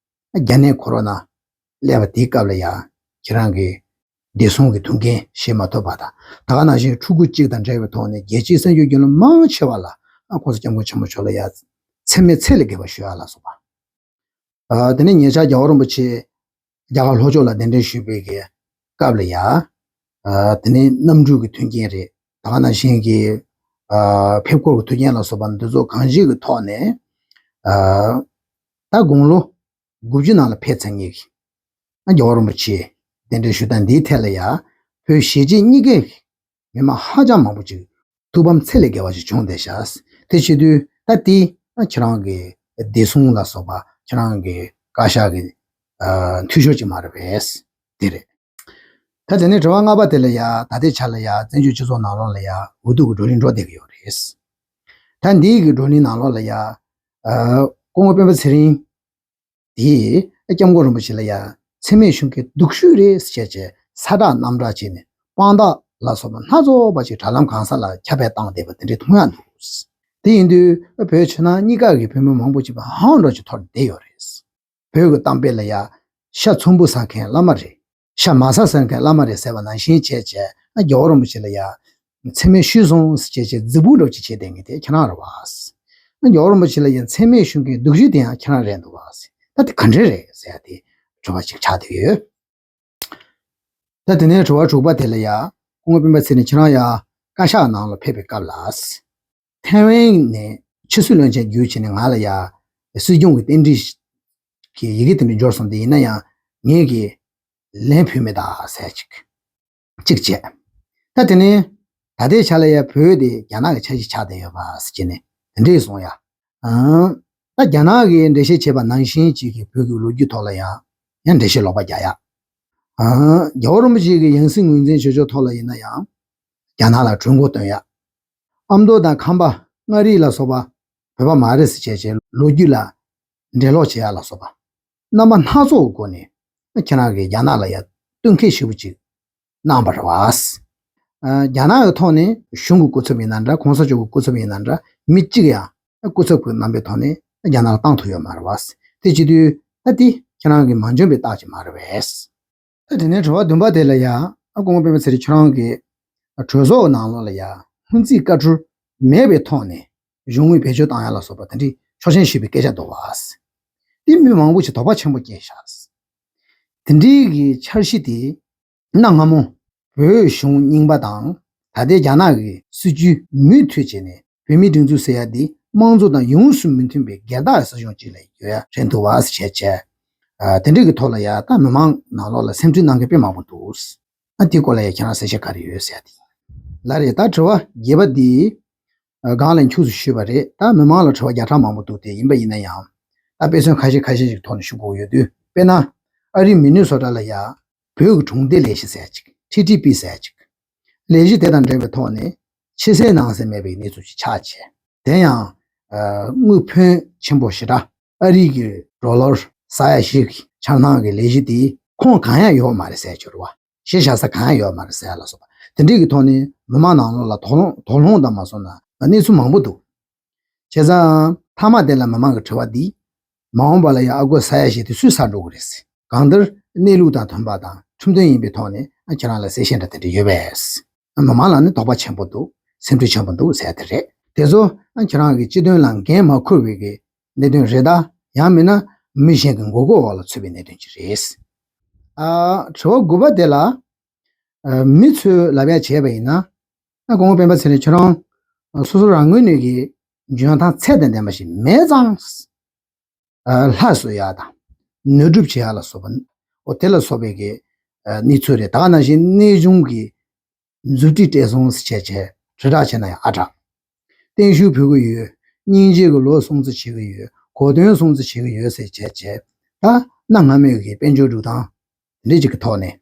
རྒྱ་ནད་ཁོ་རོ་ན་སླེབས་པ་དེའི་སྐབས་ལ་ཡ་ཁྱེད་རང་གིས་བདེ་སྲུང་གི་ཐུགས་འགན་བཞེས་མ་ཐུབ་པ་དང་། ད་ག་ནང་བཞིན་ཕྲུ་གུ་གཅིག་དང་འབྲེལ་བའི་ཐོག་ནས་རྒྱལ་སྤྱིའི་གསར་འགྱུར་བརྒྱུད་ལམ་མང་ཆེ་བ་ལ་ཨ་ཁོང་ཚོ་སྐྱབས་མགོན་ཆེན་པོ་མཆོག་ལ་ཡ་མཚན་སྨད་ཚད་ལས་བརྒལ་བ་ཞུ་ཡ་ལ་སོགས་པ། ཨ་དེ་ནས་ཉེ་ཆར་རྒྱལ་བ་རིན་པོ་ཆེ་ རྒྱ་གར་ལྷོ་ཕྱོགས་ལ་གདན་འདྲེན་ཞུས་པའི་གི་སྐབས་ལ་ཡ། ཨ་དེ་ནས་གནམ་གྲུ་གི་མཐུན་རྐྱེན་རེད། ད་ག་ནང་བཞིན་གྱི་ཨ་ཕེབས་སྐོར་གྱི་མཐུན་རྐྱེན་ལ་སོགས་པ་འདི་ཚོ་གང་ཅིའི་གི་ཐོག་ནས་ཨ་ད་དགུང་ལོ་དགུ་བཅུ་ནང་ལ་ཕེབས་ཚར་མཁན་གྱི་ཨ་རྒྱལ་བ་རིན་པོ་ཆེ་གདན་འདྲེན་ཞུ་སྟངས་འདིའི་ཐད་ལ་ཡ། བོད་གཞིས་བྱེས་གཉིས་ཀའི་མི་མང་ཧ་ཅང་མང་པོ་ཅིག་ཐུགས་ཕམ་ཚད་ལས་བརྒལ་བ་ཞིག་བྱུང་བསྡད་ཤག་དེ་བྱེད་དུས་ད་དེ་ཁྱེད་རང་གི་བདེ་སྲུང་ལ་སོགས་པ་ཁྱེད་རང་གི་བཀའ་ཤག་གི་ཨ་འཐུས་ཤོར་ཅིག་མ་རེད་པས། དེ་རེད། ད་དེ་ནས་དྲི་བ་ལྔ་པ་དེ་ལ་ཡ། ད་ལྟའི་ཆ་ལ་ཡ་བཙན་བྱོལ་སྤྱི་ཚོགས་ནང་ལོགས་ལ་ཡ་འོས་བསྡུ་གི་བགྲོ་གླེང་འགྲོ་བསྡད་ཀྱི་ཡོད་རེད། ད་འདིའི་གི་བགྲོ་གླེང་ནང་ལོགས་ལ་ཡ། ཨ་སྐུ་ངོ་སྤེན་པ་ཚེ་རིང་དེས་སྐྱབས་མགོན་རིན་པོ་ཆེ་ལ་ཡ་འཚེ་མེད་གཞུང་གི་སྡུག་ཤོས་རེད་ཟེར་བྱས་ས་བསྒྲགས་གནམ་བསྒྲགས་བྱས་ནས་དཔང་རྟགས་ལ་སོགས་པ་སྣ་ཚོགས་པ་ཅིག་དྲ་ལམ་གང་ས་ལ་ཁྱབ་སྤེལ་བཏང་བསྡད་པ་དེ་འདྲ་མཐོང་ཡ་འདུག་དེ་ཡིན་དུས་བོད་ཕྱི་ནང་གཉིས་ཀ་གི་བོད་མི་མང་པོ་ཅིག་ཕར་འགྲོ་ཅིག་འཐོར་བསྡད་ཡོད་རེད། བོད་ཀྱི་གཏམ་དཔེ་ལ་ཡ། ཤ་ཚོམ་བུ་ཟ་མཁན་བླ་མ་རེད། ཤ་མ་ཟ་ཟེར་མཁན་བླ་མ་རེད་ཟེར་བ་ནང་བཞིན་བྱས་བྱས་ཨ་རྒྱལ་བ་རིན་པོ་ཆེ་ལ་ཡ། འཚེ་མེད་ཞུས་སོང་ཟེར་བྱས་བྱས་རྫིག་པོ་འདྲ་ཅིག་བྱས་བསྡད་མཁན་དེ་ཁྱེད་རང་རེད་བ། ཨ་རྒྱལ་བ་རིན་པོ་ཆེ་ལ་ཡ་འཚེ་མེད་གཞུང་གི་སྡུག་ཤོས་དེ་ཡང་ཁྱེད་རང་རེད་འདུག་བ། ད་དེ་ག་འདྲས་རེད་ཟེར་ཡ་དེ་དྲི་བ་ཅིག་ཆགས་བསྡད་ཡོད། ད་དེ་ནས་དྲི་བ་དྲུག་པ་དེ་ལ་ཡ། སྐུ་ངོ་སྤེན་པ་ཚེ་རིང་ཁྱེད་རང་ཡ་བཀའ་ཤག་ནང་ལ་ཕེབས་པའི་སྐབས་ལ། ཐའེ་ཝན་ནས་ཕྱི་སྲིད་བློན་ཆེན་བརྒྱུད་བྱས་ནས་ང་ལ་ཡ་སྲིད་སྐྱོང་གི་རྟེན་འབྲེལ་གྱི་ཡི་གེ་དེ་འདྲ་འབྱོར་སོང་། དེ་ཡིན་ན་ཡང་ངེད་ཀྱིས་ལན་ཕུལ་མེད་ད་ཟེར་ཅིག་ཅིག་བྱས། ད་དེ་ནས་ད་ལྟའི་ཆ་ལ་ཡ་བོད་དེ་རྒྱ་ནག་གི་ཆ་ཤས་ཆགས་བསྡད་ཡོད་པ་ཟེར་བྱས་ནས་དེ་འདྲས་གསུངས་ཡ། ཨང་། ད་རྒྱ་ནག་གིས་འགྲེལ་བཤད་བྱས་པ་ནང་བཞིན་ཅིག་གི་བོད་ཀྱི་ལོ་རྒྱུས་ཐོག་ལ་ཡང་ཡང་འགྲེལ་བཤད་ལོག་པ་རྒྱག་ཡ། ཨང་། རྒྱལ་བ་རིན་པོ་ཆེ་གི་ཡང་སྲིད་ངོས་འཛིན་བྱེད་ཕྱོགས་ཐོག་ལ་ཡིན་ན་ཡང་རྒྱ་ནག་ལ་གྲོས་འགོ་བཏོན་ཡ། ཨ་མདོ་དང་ཁམས་པ་མངའ་རིས་ལ་སོགས་པ་བོད་པ་མ་རེད་ཟེར་བྱས་བྱས་ལོ་རྒྱུས་ལ་འགྲེལ་ལོག་བྱེད་ཡ་ལ་སོགས་པ་རྣམ་པ་སྣ་ཚོགས་སྒོ་ནས་ཁྱེད་རང་གིས་རྒྱ་ནག་ལ་ཡ་བསྟུན་མཁས་ཞེ་པོ་ཅིག་གནང་བ་རེད་བ། ཨ་རྒྱ་ནག་གི་ཐོག་ནས་གཞུང་གི་སྐུ་ཚབ་ཡིན་ན་འདྲ། གོང་ས་མཆོག་གི་སྐུ་ཚབ་ཡིན་ན་འདྲ། མི་གཅིག་ཡང་སྐུ་ཚབ་ཀྱི་རྣམ་པའི་ཐོག་ནས་རྒྱ་ནག་ལ་བཏང་ཐུབ་ཡོད་མ་རེད་བ། དེ་བྱེད་དུས་ད་དེ་ཁྱེད་རང་གིས་མ་འཇོན་པའི་རྟགས་ཅིག་མ་རེད་བས། ད་དེ་ནས་དྲི་བ་བདུན་པ་དེ་ལ་ཡ། ཨ་སྐུ་ངོ་སྤེན་པ་ཚེ་རིང་ཁྱེད་རང་གིས་གྲོས་ཚོགས་ནང་ལོགས་ལ་ཡ་སྔོན་རྩིས་བཀའ་འཁྲོལ་མེད་པའི་ཐོག་ནས་གཞུང་དངུལ་བེད་སྤྱོད་བཏང་ཡ་ལ་སོགས་པ་དེ་འདྲའི་ཆོག་མཆན་ཞུས་པའི་སྐད་ཆ་འདུག་བ། དེ་མི་མང་པོ་ཞིག་དོགས་པ་ཆེན་པོ་སྐྱེས་ཤག་དེ་འདྲའི་གི་འཆར་གཞི་དེ་གནའ་སྔ་མོ་བོད་གཞུང་རྙིང་པ་དང་ད་ལྟའི་རྒྱ་ནག་གི་སྲིད་ཇུས་མུ་མཐུད་བྱས་ནས་བོད་མིའི་སྒྲིག་འཛུགས་ཟེར་ཡ་འདི་དམངས་གཙོ་དང་ཡོངས་སུ་མི་མཐུན་པའི་སྒེར་བདག་སྲིད་གཞུང་ཅིག་ལ་ཡོད་ཡ་རེད་འདུག་བ་ཟེར་བྱས་བྱས། ཨ་དེ་འདྲ་གི་ཐོག་ལ་ཡ་ད་མི་མང་ནང་ལོགས་ལ་སེམས་ཁྲལ་གནང་མཁན་དཔེ་མང་པོ་འདུག་ཨ་དེའི་སྐོར་ལ་ཡ་ཁྱེད་རང་གསལ་བཤད་ག་རེ་ཡོད་ཟེར་ཡ་དེ། ལགས་རེད། ད་དྲི་བ་བརྒྱད་པ་འདི་ཨ་སྒང་ལ་འཁྱུགས་སུ་ཞུས་པ་རེད། ད་མི་མང་ལ་དྲི་བ་བརྒྱ་ཕྲག་མང་པོ་འདུག་དེ་ཡིན་པ་ཡིན་ན་ཡང་ད་དཔེ་མཚོན་ཁ་ཤས་ཁ་ཤས་ཤིག་ཐོག་ནས་ཞུ་དགོས་ཡོད་དུས། དཔེར་ན་ཨ་རིའི་མི་ནི་སོ་ཊ་ལ་ཡ་བོད་ཀྱི་གྲོང་སྡེ་ལས་གཞི་ཟེར་ཡ་ཅིག་ཊི་ཊི་པི་ཟེར་ཡ་ཅིག་ལས་གཞི་དེ་དང་འབྲེལ་བའི་ཐོག་ནས་ཕྱི་གསལ་ནང་གསལ་མེད་པའི་གནས་ཚུལ་ཅིག་ཆགས་བྱས། དེ་ཡང་ཨ་དངུལ་ཕོན་ཆེན་པོ་ཞེ་དྲག་ཨ་རི་གི་ཌོ་ལར་ས་ཡ་བཞི་གི་འཆར་སྣང་གི་ལས་གཞི་དེ་ཁོངས་གང་ཡང་ཡོད་མ་རེད་ཟེར་གྱི་རེད་བ། གཞི་བཞག་ས་གང་ཡང་ཡོད་མ་རེད་ཟེར་ཡ་ལ་སོགས་པ་དེ་འདྲས་ཀྱི་ཐོག་ནས་མི་མང་ནང་ལོགས་ལ་དོགས་སློང་དོགས་སློང་དང་མ་སོང་ན་གནས་ཚུལ་མང་པོ་འདུག་བྱས་ཙང་མཐའ་མ་དེ་ལ་མི་མང་གི་དྲི་བ་འདི། མ་འོངས་པ་ལ་ཡང་ཨ་སྒོར་ས་ཡ་བཞི་དེ་སུས་ཟ་འགྲོ་གི་རེད། གང་ལྟར་གནས་ལུགས་དང་མཐུན་པ་དང་ཁྲིམས་དོན་ཡིན་པའི་ཐོག་ནས་ཨ་ཁྱེད་རང་ལ་གསལ་བཤད་འདྲ་དེ་འདྲ་ཡོད་པས། མི་མང་ལ་ནི་དོགས་པ་ཆེན་པོ་འདུག་སེམས་ཁྲལ་ཆེན་པོ་འདུག་ཟེར་ཡ་དེ་རེད། དེ་ཚོ་ཨ་ཁྱེད་རང་གི་སྤྱི་དོན་ལ་འགན་མ་འཁུར་བའི་གི་གནད་དོན་རེད་ད། ཡང་མིན་ན་མི་གཞན་གྱི་མགོ་སྐོར་འོག་ལ་ཚུད་པའི་གནད་དོན་ཅིག་རེད། ཨ་དྲི་བ་དགུ་པ་དེ་ལ། ཨ་མི་ཚོས་ལབ་ཡ་བྱས་པ་ཡིན་ན། ཨ་སྐུ་ངོ་སྤེན་པ་ཚེ་རིང་ཁྱོད་རང་སོ་སོ་རང་ངོས་ནས་ཀྱི་འཇོན་ཐང་ཚད་དང་ལྡན་པ་ཞིག་མེད་ཙང་། ཨ་ལྷ་གསོལ་ཡ་དང་ནོར་སྒྲུབ་བྱེད་ཡ་ལ་སོགས་པ། འོ་དེ་ལ་སོགས་པའི་གི་ཨ་གནས་ཚུལ་རེད། ད་ག་ནང་བཞིན་གནས་ཆུང་གི་མཛུབ་ཁྲིད་སྤྲད་སོང་ཟེར་བྱས་བྱས་དྲིལ་བསྒྲགས་བྱས་ན་ཡང་ཨ་དྲག་སྟོན་ཤུགས་ཕུལ་གི་ཡོད། སྙིང་རྗེ་གི་ལོ་སྲུང་བརྩི་བྱེད་གི་ཡོད། གོ་སྟོན་སྲུང་བརྩི་བྱེད་གི་ཡོད་ཟེར་བྱས་བྱས། ད་གནའ་སྔ་མོའི་གི་དཔལ་འབྱོར་འགྲོ་སྟངས་འདི་འདྲ་ཅིག་གི་ཐོག་ནས་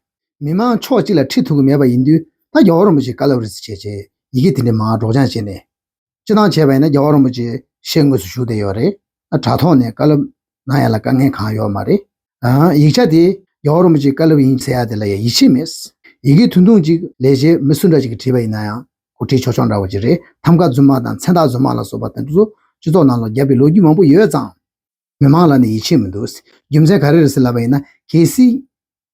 མི་མང་ཕྱོགས་གཅིག་ལ་ཁྲིད་ཐུབ་གི་མེད་པ་ཡིན་དུས། ད་རྒྱལ་བ་རིན་པོ་ཆེའི་བཀའ་སློབ་རེད་ཟེར་བྱས་བྱས་ཡི་གེ་དེ་འདྲ་མང་སྒྲོག་སྦྱང་བྱས་ནས། སྤྱིར་བཏང་བྱས་པ་ཡིན་ན་རྒྱལ་བ་རིན་པོ་ཆེ་ཤེལ་དངོས་སུ་བཞུགས་བསྡད་ཡོད་རེད། ཨ་དྲ་ཐོག་ནས་བཀའ་སློབ་གནང་ཡ་ལ་དཀའ་ངལ་གང་ཡོད་མ་རེད། ཨ་ཡིག་ཆ་དེ་རྒྱལ་བ་རིན་པོ་ཆེའི་བཀའ་སློབ་ཡིན་ཟེར་ཡ་དེ་ལ་ཡ་ཡིད་ཆེས་མེད། ཡི་གེ་ཐུང་ཐུང་ཅིག་ལས་བྱེད་མི་སུ་འདྲ་ཅིག་གིས་བྲིས་པ་ཡིན་ན་ཡང་གོ་སྒྲིག་ཆོག་ཆོག་འདྲ་བོ་ཅིག་རེད། ཐམ་ཀ་རྫུན་མ་དང་མཚན་རྟགས་རྫུན་མ་ལ་སོགས་པ་དེ་ཚོ་སྤྱི་ཚོགས་ནང་ལ་བརྒྱབ་པའི་ལོ་རྒྱུས་མང་པོ་ཡོད་ཙང་། མི་མང་ལ་ནི་ཡིད་ཆེས་མི་འདུག་རྒྱུ་མཚན་ག་རེ་རེད་ཟེར་ལབ་པ་ཡིན་ན། གལ་སྲིད་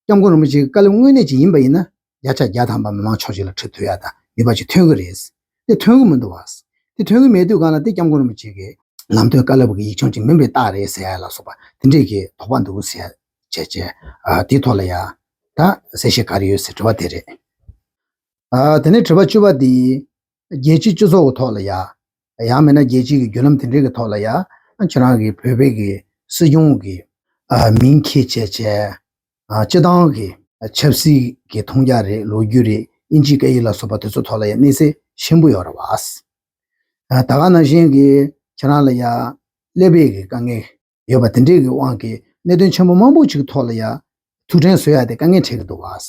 སྐྱབས་མགོན་རིན་པོ་ཆེའི་བཀའ་སློབ་དངོས་གནས་ཅིག་ཡིན་པ་ཡིན་ན། བརྒྱ་ཆ་བརྒྱ་ཐམ་པ་མི་མང་ཕྱོགས་གཅིག་ལ་ཁྲིད་ཐུབ་ཡ་དང་ནུས་པ་ཅིག་ཐོན་གི་རེད། དེ་ཐོན་གི་མི་འདུག་བ། དེ་ཐོན་གི་མེད་དུས་གང་ལ་དེ་སྐྱབས་མགོན་རིན་པོ་ཆེ་གི་ལམ་སྟོན་བཀའ་སློབ་ཀྱི་ཡིག་ཆུང་ཅིག་མིན་པའི་རྟགས་རེད་ཟེར་ཡ་ལ་སོགས་པ་དེ་འདྲས་ཀྱི་དོགས་པ་འདུག་ཟེར་ཡ་ བྱས་བྱས་ཨ་དེའི་ཐོག་ལ་ཡ་ད་གསལ་བཤད་ག་རེ་ཡོད་ཟེར་དྲི་བ་དེ་རེད། ཨ་དེ་ནས་དྲི་བ་བཅུ་པ་དེ་རྒྱལ་སྤྱིའི་སྤྱི་ཚོགས་ཀྱི་ཐོག་ལ་ཡ་ཡང་མིན་ན་རྒྱལ་སྤྱིའི་གི་བརྒྱུད་ལམ་དེ་འདྲའི་གི་ཐོག་ལ་ཡ་ཁྱེད་རང་གི་བོད་པའི་གི་སྲིད་སྐྱོང་གི་ཨ་མིང་འཁྱེར་བྱས་བྱས་ཨ་སྤྱི་བཏང་གི་ཆབ་སྲིད་ཀྱི་མཐོང་རྒྱ་རེད། ལོ་རྒྱུས་རེད། དབྱིན་ཇིའི་སྐད་ཡིག་ལ་སོགས་པ་དེ་ཚོ་ཐོག་ལ་ཡ་གནས་ཚད་ཆེན་པོ་ཡོད་རེད་བ། ད་ག་ནང་བཞིན་གྱི་ཁྱེད་རང་ལ་ཡ་ཀླད་པའི་གི་དཀའ་ངལ་ཡོད་པ་དེ་འདྲའི་གི་དབང་གིས་གནད་དོན་ཆེན་པོ་མང་པོ་ཅིག་ཐོག་ལ་ཡ་ཐུགས་དྲན་གཟོ་ཡ་དེ་དཀའ་ངལ་འཕྲད་ཀྱི་འདུག་བ།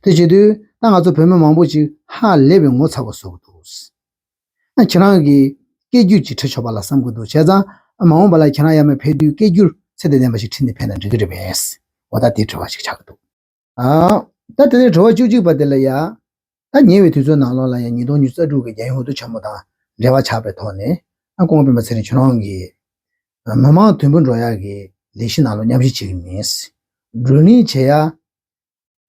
དེ་བྱེད་དུས་ད་ང་ཚོ་བོད་མི་མང་པོ་ཅིག་ཧ་ལས་པའི་ངོ་ཚ་བ་བཟོ་གི་འདུག་ཨ་ཁྱེད་རང་གི་སྐད་སྒྱུར་ཅིག་ཁྲིད་ཆོག་པ་ལ་བསམ་གྱི་འདུག་བྱས་ཙང་མ་འོངས་པ་ལ་ཁྱེད་རང་ཡར་མར་ཕེབས་དུས་སྐད་སྒྱུར་ཚད་དང་ལྡན་པ་ཞིག་ཁྲིད་ནས་ཕེབས་ན་འགྲིག་གི་རེད་པས། འོ་ད་དེ་དྲི་བ་ཞིག་ཆགས་ཀྱི་འདུག་ཨ། ད་དེ་ནས་དྲི་བ་བཅུ་གཅིག་པ་དེ་ལ་ཡ། ད་ཉེ་བའི་དུས་ཚོད་ནང་ལོགས་ལ་ཡ་ཉིས་སྟོང་ཉི་ཤུ་རྩ་དྲུག་གི་རྒྱལ་ཡོངས་འོས་བསྡུ་ཆེན་མོ་དང་འབྲེལ་བ་ཆགས་པའི་ཐོག་ནས་ཨ་སྐུ་ངོ་སྤེན་པ་ཚེ་རིང་ཁྱེད་རང་གིས་མི་མང་དུམ་བུ་འགྲོ་ཡག་གི་ལས་གཞི་ནང་ལོགས་མཉམ་ཞུགས་བྱེད་ཀྱི་མིན། བགྲོ་གླེང་བྱེད་ཡ།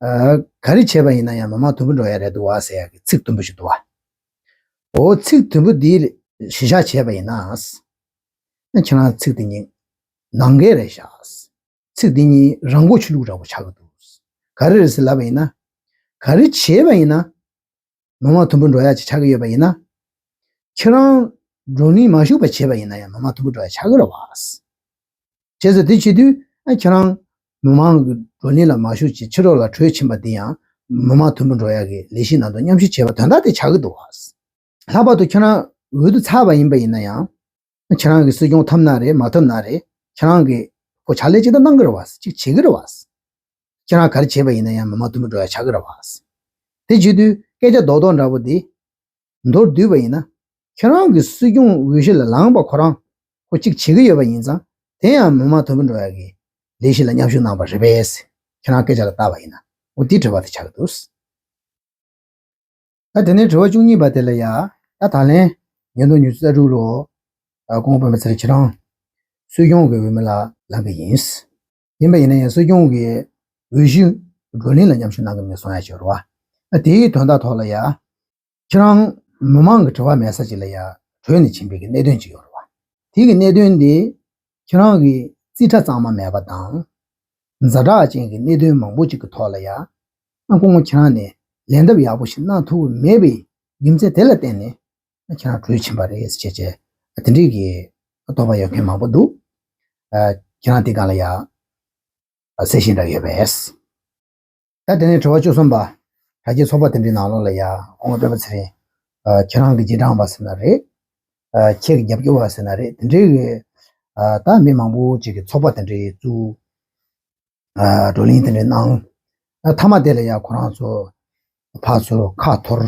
ཨ། ག་རེ་བྱས་པ་ཡིན་ན་ཡང་མི་མང་དུམ་བུ་འགྲོ་ཡ་རེད་འདུག་བ་ཟེར་ཡ་གི་ཚིག་དུམ་བུ་ཞིག་འདུག་བ། འོ་ཚིག་དུམ་བུ་འདི་གཞི་བཞག་བྱས་པ་ཡིན་ན། ཨ་ཁྱེད་རང་ཚིག་དེ་གཉིས་ནང་འགལ་རེད་ཤག་ཚིག་འདི་གཉིས་རང་མགོ་ཆུ་ལུག་འདྲ་བོ་ཆགས་ཀྱི་འདུག་ག་རེ་རེད་ཟེར་ལབ་པ་ཡིན་ན། ག་རེ་བྱས་པ་ཡིན་ན། མི་མང་དུམ་བུ་འགྲོ་ཡག་ཅིག་ཆགས་ཀྱི་ཡོད་པ་ཡིན་ན། ཁྱེད་རང་བགྲོ་གླེང་མ་ཞུགས་པ་བྱས་པ་ཡིན་ན་ཡང་མི་མང་དུམ་བུ་འགྲོ་ཡག་ཆགས་ཀྱི་རེད་བ། བྱས་ཙང་དེ་བྱེད་དུས་ཨ་ཁྱེད་རང་མི་མང་གི་བགྲོ་གླེང་ལ་མ་ཞུགས་ཅིག་ཕྱི་ལོགས་ལ་བྲོས་ཕྱིན་པ་འདི་ཡང་མི་མང་དུམ་བུ་འགྲོ་ཡག་གི་ལས་གཞི་ནང་དུ་མཉམ་ཞུགས་བྱས་པ་དོན་དག་དེ་ཆགས་ཀྱི་འདུག་བ། ལྷག་པར་དུ་ཁྱེད་རང་འོས་བསྡུ་ཚར་བ་ཡིན་པ་ཡིན་ན་ཡང་། ཁྱེད་རང་གི་སྲིད་སྐྱོང་ཐོབ་ན་རེད་མ་ཐོབ་ན་རེད། ཁྱེད་རང་གི་ཁོ་ཕྱག་ལས་ཅིག་ད་གནང་གི་རེད་བ། ཅིག་བྱེད་ཀྱི་རེད་བ། ཁྱེད་རང་ག་རེ་བྱས་པ་ཡིན་ན་ཡང་མི་མང་དུམ་བུ་འགྲོ་ཡག་ཆགས་ཀྱི་རེད་བ། དེ་བྱེད་དུས་སྐད་ཆ་རྡོག་རྡོག་འདྲ་པོ་འདི་མདོར་བསྡུས་པ་ཡིན་ན། ཁྱེད་རང་གི་སྲིད་སྐྱོང་འོས་གཞི་ལ་ལངས་པ་ཁོ་རང་ཁོ་གཅིག་བྱེད་ཀྱི་ཡོད་པ་ཡིན་ཙང་དེ་ཡང་མི་མང་དུམ་བུ་འགྲོ་ཡག་གི་ལས་གཞི་ལ་མཉམ་ཞུགས་གནང་པ་རེད་པས། ཁྱེད་རང་སྐད་ཆ་ལ་བལྟས་པ་ཡིན་ན་འོ་འདི་དྲི་བ་དེ་ཆགས་ཀྱི་འདུག་ད་དེ་ནས་དྲི་བ་བཅུ་གཉིས་པ་དེ་ལ་ཡ། ད་ད་ལན་ཉིས་སྟོང་ཉི་ཤུ་རྩ་དྲུག་ལོ་ཨ་སྐུ་ངོ་སྤེན་པ་ཚེ་རིང་ཁྱེད་རང་སྲིད་སྐྱོང་གི་འོས་མི་ལ་ལངས་ཀྱི་ཡིན། ཡིན་པ་ཡིན་ན་ཡང་སྲིད་སྐྱོང་གི་འོས་གཞི་བགྲོ་གླེང་ལ་མཉམ་ཞུགས་གནང་གི་མེད་གསུང་ཡ་ཞིག་ཡོད་རེད་བ། ཨ་དེའི་དོན་དག་ཐོག་ལ་ཡ། ཁྱེད་རང་མི་མང་གི་དྲི་བ་མེད་ས་ཅིག་ལ་ཡ་བྲོས་ནས་ཕྱིན་པའི་གི་གནད་དོན་ཅིག་ཡོད་རེད་བ། དེ་གི་གནད་དོན་དེ་ཁྱེད་རང་གི་རྩིས་ཁྲ་གཙང་མ་མེད་པ་དང་། ཛ་དྲག་ཅན་གྱི་གནད་དོན་མང་པོ་ཅིག་གི་ཐོག་ལ་ཡ། ཨ་སྐུ་ངོ་ཁྱེད་རང་ནས་ལན་འདེབས་ཡག་པོ་ཞིག་གནང་ཐུབ་ཀྱི་མེད་པའི་རྒྱུ་མཚན་དེ་ལ་བརྟེན་ནས་ཨ་ཁྱེད་རང་བྲོས་ཕྱིན་པ་རེད་ཟེར་བྱས་བྱས་ཨ་དེ་འདྲའི་གི་དོགས་པ་ཡོད་མཁན་མང་པོ་འདུག་ཨ་ཁྱེད་རང་དེ་སྒང་ལ་ཡ་ཨ་གསལ་བཤད་འདྲ་ཡོད་པས། ད་དེ་ནས་དྲི་བ་བཅུ་གསུམ་པ། དྲ་རྒྱའི་ཚོགས་པ་དེ་འདྲའི་ནང་ལོགས་ལ་ཡ་སྐུ་ངོ་སྤེན་པ་ཚེ་རིང་། ཨ་ཁྱེད་རང་གི་རྗེས་འབྲང་པ་ཟེར་ན་རེད། ཨ་ཁྱེད་ཀྱི་རྒྱབ་སྐྱོར་བ་ཟེར་ན་རེད། དེ་འདྲའི་གི་ཨ་ད་མི་མང་པོ་ཅིག་གི་ཚོགས་པ་དེ་འདྲའི་བཙུགས། ཨ་བགྲོ་གླེང་དེ་འདྲའི་གནང་། ཨ་མཐའ་མ་དེ་ལ་ཡ་ཁོ་རང་ཚོ་ཕར་ཚུར་ཁ་འཐོར།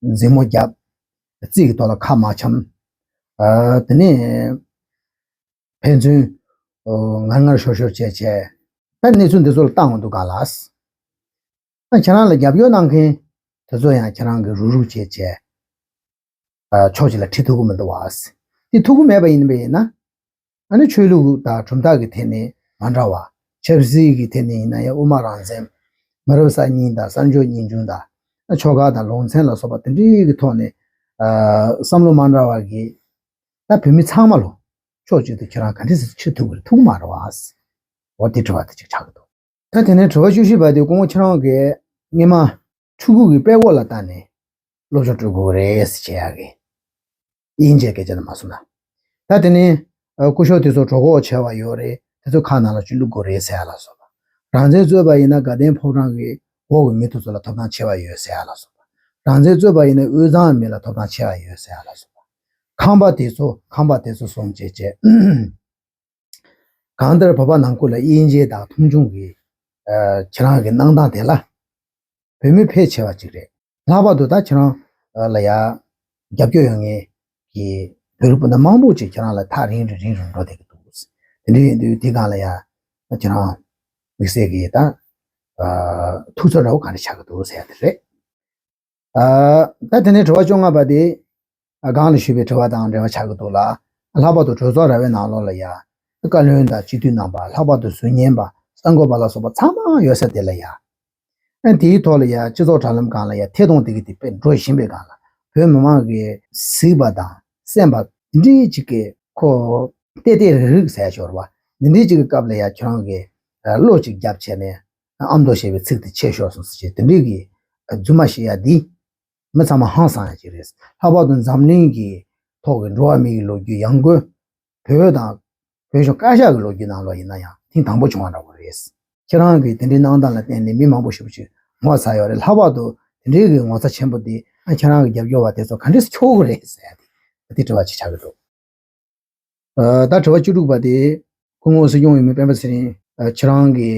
མཛེས་མོ་བརྒྱབ། རྩིས་ཀྱི་ཐོག་ལ་ཁ་མ་འཆམ། ཨ་དེ་ནས་ཕན་ཚུན་ཨོ་ངར་ངར་ཤོར་ཤོར་བྱས་བྱས། ད་གནས་ཚུལ་འདི་ཚོ་ལ་བཏང་འོང་འདུག་ག་ལ། ཨ་ཁྱེད་རང་ལ་རྒྱབ་སྐྱོར་གནང་མཁན་དེ་ཚོ་ཡང་ཁྱེད་རང་གིས་རུག་རུག་བྱས་བྱས། ཨ་ཕྱོགས་གཅིག་ལ་ཁྲིད་ཐུབ་ཀྱི་མི་འདུག་བ། དེ་ཐུབ་ཀྱི་མེད་པ་ཡིན་པ་ཡིན་ན། ཨ་ནི་ཆོས་ལུགས་དང་གྲུབ་མཐའ་གི་ཐད་ནས་མ་འདྲ་བ། ཆབ་སྲིད་ཀྱི་ཐད་ནས་ཡིན་ན་ཡང་དབུ་མ་རང་བཙན། མི་རབས་གསར་རྙིང་དང་གསར་འབྱོར་རྙིང་ཆུང་དང་། ཆོལ་ཁ་དང་ལུང་ཚན་ལ་སོགས་པ་དེ་འདྲའི་གི་ཐོག་ནས་ཨ་བསམ་བློ་མ་འདྲ་བ་གི་ད་བོད་མི་ཚང་མ་ལོ་ཕྱོགས་གཅིག་ཏུ་ཁྱེད་རང་ག་འདྲ་སེ་ཁྲིད་ཐུབ་ཀྱི་རེད། ཐུབ་ཀྱི་མ་རེད་བ། འོ་དེ་དྲི་བ་དེ་གཅིག་ཆགས་ཀྱི་འདུག་ད་དེ་ནས་དྲི་བ་བཅུ་བཞི་པ་དེ་སྐུ་ངོ་ཁྱེད་རང་གིས་སྔོན་མ་ཕྲུ་གུ་གི་དཔྲལ་མགོ་ལ་བལྟས་ནས་སློབ་སྦྱོང་སྤྲོད་དགོས་རེད་ཟེར་བྱེད་ཡག་གི་དབྱིན་ཇིའི་སྐད་ཆ་དེ་མ་གསུངས་ན། ད་དེ་ནས་ཨ་སྐུ་ཞབས་དེ་ཚོ་གྲོད་ཁོག་བྱས་པ་ཡོད་རེད། དེ་ཚོ་ཁ་ནང་ལ་ཅིག་བླུག་དགོས་རེད་ཟེར་ཡག་ལ་སོགས་པ། རང་བཙན་རྩོད་པ་ཡིན་ན་དགའ་ལྡན་ཕོ་བྲང་གི་འོག་གི་མི་དེ་ཚོ་ལ་ཐོབ་ཐང་ཆེ་བ་ཡོད་ཟེར་ཡག་ལ་སོགས་པ། རང་བཙན་རྩོད་པ་ཡིན་ན་དབུས་གཙང་མི་ལ་ཐོབ་ཐང་ཆེ་བ་ཡོད་ཟེར་ཡག་ལ་སོགས་པ། ཁང་པ་དེ་ཚོ་ཁང་པ་དེ་ཚོ་སོང་བྱས་བྱས། གང་ལྟར་བོད་པ་ནང་ཁུལ་ལ་དབྱེ་འབྱེད་དང་མཐོང་ཆུང་གི་ཨ་ཁྱེད་རང་གི་གནང་སྟངས་དེ་ལ་བོད་མི་ཕལ་ཆེ་བ་ཅིག་རེད། ལྷག་པར་དུ་ད་ཁྱེད་རང་ལ་ཡ་རྒྱབ་སྐྱོར་ཡོད་མཁན་གྱི་བོད་རིགས་སྤུན་ཟླ་མང་པོ་ཅིག་ཁྱེད་རང་ལ་ཐག་རིང་རུ་རིང་རུ་འགྲོ་བསྡད་ཀྱི་འདུག་དེ་འདྲ་ཡིན་དུས་དེ་སྒང་ལ་ཡ་ཁྱེད་རང་དམིགས་བསལ་གྱི་ད་ཨ་ཐུགས་ཚོར་འདྲ་བོ་ག་འདྲ་ཆགས་ཀྱི་འདུག་ཟེར་ཡ་དེ་རེད། ཨ་ད་དེ་ནས་དྲི་བ་བཅོ་ལྔ་པ་དེ། ཨ་སྒང་ལ་ཞུས་པའི་དྲི་བ་དང་འབྲེལ་བ་ཆགས་ཀྱི་འདུག་ལ། ལྷག་པར་དུ་གྲོས་ཚོགས་ར་བའི་ནང་ལོགས་ལ་ཡ། བཀའ་བློན་དང་སྤྱི་འཐུས་རྣམ་པ། ལྷག་པར་དུ་ཟུར་ཉན་པ། གསར་འགོད་པ་ལ་སོགས་པ་ཚང་མ་ཡོད་ས་དེ་ལ་ཡ། ཨ་དེའི་ཐོག་ལ་ཡ་སྤྱི་ཚོགས་དྲ་ལམ་སྒང་ལ་ཡ་ཐད་གཏོང་དེ་གི་དེ་དཔེ་འགྲོ་བཞིན་པའི་སྒང་ལ། བོད་མི་མང་གིས་གཟིགས་པ་དང་གསན་པ་འདི་འདྲའི་ཅིག་གི་ཁོ་ཏེ་ཏེ་རིག་རིག་ཟེར་ཞོར་བ། འདི་འདྲའི་ཅིག་གི་སྐབས་ལ་ཡ་ཁྱོད་རང་གི་ བློ་གཅིག་རྒྱབ་བྱས་ནས་ཨ་མདོ་ཞེས་པའི་ཚིག་དེ་ཆད་ཤོར་སོང་ཟེར་བྱས་དེ་འདྲའི་གི་རྫུན་མ་བཤད་ཡ་འདི་མི་ཚང་མ་ཧང་སང་ཡ་ཅིག་རེད། ལྷག་པར་དུ་འཛམ་གླིང་གི་ཐོག་གི་འགྲོ་བ་མི་ཡི་ལོ་རྒྱུས་ཡང་སྒོས་བོད་དང་བོད་གཞུང་བཀའ་ཤག་གི་ལོ་རྒྱུས་ནང་ལོགས་ཡིན་ན་ཡང་ཐེངས་དང་པོ་བྱུང་བ་འདྲ་བོ་རེད། ཁྱེད་རང་གིས་དེ་འདྲའི་གནང་སྟངས་ལ་བརྟེན་ནས་མི་མང་པོ་ཞེ་པོ་ཅིག་ངོ་ཚ་ཡོད་རེད། ལྷག་པར་དུ་དེ་འདྲའི་གི་ངོ་ཚ་ཆེན་པོ་དེ་ཨ་ཁྱེད་རང་གི་རྒྱབ་སྐྱོར་བ་དེ་ཚོ་ག་འདྲས་སེ་འཁྱོག་གི་རེད་ཟེར་ཡ་དེ་དེ་དྲི་བ་ཅིག་ཆགས་ཀྱི་འདུག་ཨ། ད་དྲི་བ་བཅུ་དྲུག་པ་དེ་སྐུ་ངོ་སྲིད་སྐྱོང་འོས་མི་སྤེན་པ་ཚེ་རིང་། ཨ། ཁྱེད་རང་གི་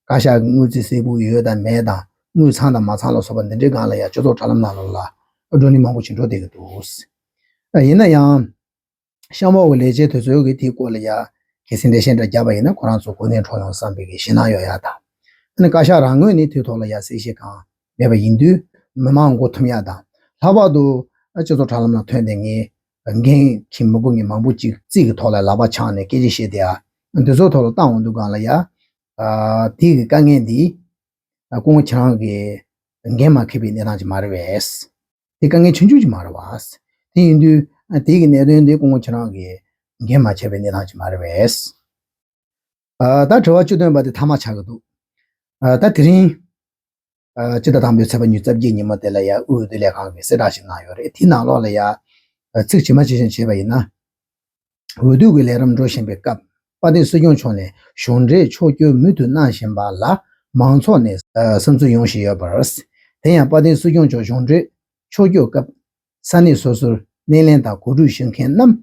བཀའ་ཤག་གི་དངུལ་རྩིས་གསལ་པོ་ཡོད་དང་མེད་དང་དངུལ་ཚང་དང་མ་ཚང་ལ་སོགས་པ་འདི་འདྲའི་སྒང་ལ་ཡང་སྤྱི་ཚོགས་དྲ་ལམ་ནང་ལོགས་ལ་བགྲོ་གླེང་མང་པོ་ཅིག་འགྲོ་བསྡད་ཀྱི་འདུག་ཨ། ཡིན་ན་ཡང་གཤམ་འོག་གི་ལས་བྱེད་དེ་ཚོས་གི་དེའི་སྐོར་ལ་ཡ་གལ་སྲིད་འགྲེལ་བཤད་འདྲ་བརྒྱབ་པ་ཡིན་ན་ཁོ་རང་ཚོ་གོ་གནས་འཕྲོག་ཡོང་བསམ་པའི་གི་ཞེད་སྣང་ཡོད་ཡ་དང་། ཨ་ནི་བཀའ་ཤག་རང་ངོས་ནས་དེའི་ཐོག་ལ་ཡ་གསལ་བཤད་གང་མེད་པ་ཡིན་དུས་མི་མང་མགོ་འཐོམ་ཡ་དང་། ལྷག་པར་དུ་སྤྱི་ཚོགས་དྲ་ལམ་ལ་ཐོན་ཏེ་ངས་འགན་འཁྱེར་མི་བུ་ངས་མང་པོ་ཅིག་རྩིས་ཀྱི་ཐོག་ལ་ལག་པ་འཆང་ནས་སྐད་ཆ་བཤད་དེ་ཡ་འདི་ཚོའི་ཐོག་ལ་བཏང་འོང་དུས་སྒང་ལ་ཡ། ཨ། དེའི་གི་དཀའ་ངལ་འདི་སྐུ་ངོ་ཁྱེད་རང་གི་འགན་མ་འཁྱེར་བའི་གནས་སྟངས་ཅིག་མ་རེད་པས། དེ་དཀའ་ངལ་ཆུང་ཆུང་ཅིག་མ་རེད་པས། དེ་ཡིན་དུས་དེའི་གི་གནད་དོན་དེ་སྐུ་ངོ་ཁྱེད་རང་གི་འགན་མ་འཁྱེར་བའི་གནས་སྟངས་ཅིག་མ་རེད་པས། ཨ། ད་དྲི་བ་བཅུ་བདུན་པ་དེ་མཐའ་མ་ཆགས་ཀྱི་འདུག་ཨ། ད་དེ་རིང་ཨ། སྤྱི་ཟླ་དང་པོའི་ཚེས་པ་ཉི་ཤུ་རྩ་བརྒྱད་ཉིན་མོ་དེ་ལ་ཡ་དབུས་འོས་བསྡུ་ལས་ཁང་གིས་གསལ་བསྒྲགས་ཤིག་གནང་ཡོད་རེད། དེའི་ནང་ལོགས་ལ་ཡ་ཚིག་ཇི་མ་ཇི་བཞིན་བྱས་པ་ཡིན་ན། འོས་བསྡུ་གི་ལས་རིམ་འགྲོ་བཞིན་པའི་སྐབས་དཔལ་ལྡན་སྲིད་སྐྱོང་མཆོག་ནས་གཞུང་འབྲེལ་ཕྱོགས་བསྐྱོད་མུ་མཐུད་གནང་བཞིན་པ་ལ་མང་ཚོགས་ནས་བསམ་ཚུལ་ཡོང་བཞིན་ཡོད་པར། དེ་ཡང་དཔལ་ལྡན་སྲིད་སྐྱོང་མཆོག་གཞུང་འབྲེལ་ཕྱོགས་བསྐྱོད་སྐབས་ས་གནས་སོ་སོར་སྣེ་ལེན་དང་གོ་སྒྲིག་ཞུ་མཁན་རྣམས་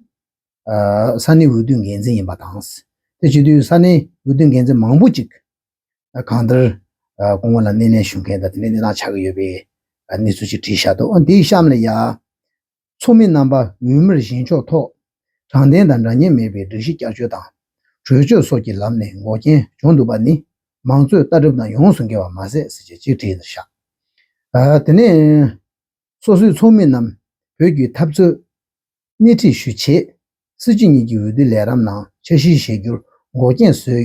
ས་གནས་འོས་བསྡུ་འགན་འཛིན་ཡིན་པ་དང་། དེ་བྱེད་དུས་ས་གནས་འོས་བསྡུ་འགན་འཛིན་མང་པོ་ཅིག་གང་ལྟར་སྐུ་ངོ་ལ་སྣེ་ལེན་ཞུ་མཁན་དང་དེ་འདྲའི་གནས་སྟངས་ཆགས་ཀྱི་ཡོད་པའི་གནས་ཚུལ་ཅིག་བྲིས་བཞག་འདུག་འདིའི་གཤམ་ལ་ཡ། ཚོགས་མི་རྣམ་པ་འོས་མིར་བཞེངས་ཕྱོགས་ཐོག་དྲང་བདེན་དང་འདྲ་མཉམ་མེད་པའི་སྒྲིག་གཞི་བསྐྱར་བཅོས་དང་གྲོས་ཆོད་སོགས་ཀྱི་ལམ་ནས་འགོག་རྐྱེན་བྱུང་འདུག་པ་ནི་མང་གཙོའི་ལྟ་གྲུབ་དང་ཡོངས་སུ་འགལ་བ་མ་ཟད་ཟེར་བྱས་ཅིག་བྲིས་བཞག་ཨ། དེ་ནས་སོ་སོའི་ཚོགས་མི་རྣམས་བོད་ཀྱི་འཐབ་རྩོད་སྣེ་ཁྲིད་ཞུ་ཆེད་སྲིད་སྤྱི་གཉིས་ཀྱི་འོས་བསྡུ་ལས་རིམ་ནང་འཆར་གཞི་བཞེས་རྒྱུར་འགོག་རྐྱེན་བཟོས་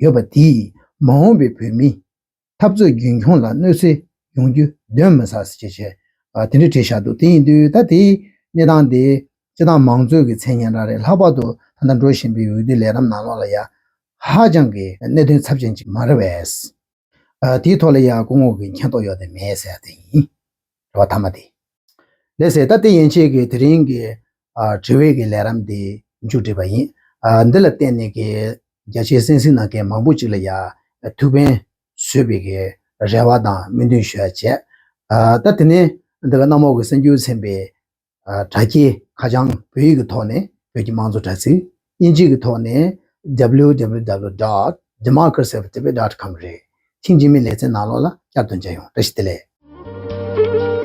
ཡོད་པ་དེས་མ་འོངས་པའི་བོད་མི་འཐབ་རྩོད་རྒྱུན་འཁྱོངས་ལ་གནོད་འཚེ་ཡོང་རྒྱུ་གདོན་མི་ཟ་ཟེར་བྱས་བྱས། ཨ། དེ་འདྲ་བྲིས་བཞག་འདུག་དེ་ཡིན་དུས་ད་དེའི་གནས་སྟངས་དེ་སྤྱི་བཏང་མང་གཙོའི་གི་མཚན་སྙན་གྲགས་རེད། ལྷག་པར་དུ་ད་ལྟ་འགྲོ་བཞིན་པའི་འོས་བསྡུ་ལས་རིམ་ནང་ལོགས་ལ་ཡ་ཧ་ཅང་གི་གནད་དོན་ཚབས་ཆེན་ཅིག་མ་རེད་པས། ཨ། དེའི་ཐོག་ལ་ཡ་སྐུ་ངོ་གི་མཁྱེན་རྟོགས་ཡོད་དེ་མེད་ཟེར་ཡ་དེ་ཡིན། རེ་བ་ཐ་མ་དེ། ལགས་སེ། ད་དེ་ཡན་ཆད་ཀྱི་དེ་རིང་གི་ཨ། དྲི་བའི་གི་ལས་རིམ་འདི་མཇུག་བསྒྲིལ་བ་ཡིན། ཨ། འདི་ལ་བརྟེན་ནས་ཀྱི་རྒྱ་ཆེའི་གསན་གཟིགས་གནང་མཁན་མང་པོ་ཅིག་ལ་ཡ་ཐུགས་ཕན་གསོས་པའི་གི་རེ་བ་དང་སྨོན་འདུན་ཞུ་ཡ་བྱས། ཨ། ད་དེ་ནས་འདི་ག་གནམ་འོག་གི་གསར་འགྱུར་ཚན་པའི་ཨ། དྲ་རྒྱའི་ཁ་བྱང་བོད་ཡིག་གི་ཐོག་ནས་བོད་ཀྱི་དམངས་གཙོ་དྲ་ཚིགས། དབྱིན་ཇི་གི་ཐོག་ནས་W W W dot democracy of tibet dot com རེད། ཐེངས་རྗེས་མའི་ལེ་ཚན་ནང་ལོགས་ལ་བསྐྱར་དུ་མཇལ་ཡོང་། བཀྲ་ཤིས་བདེ་ལེགས།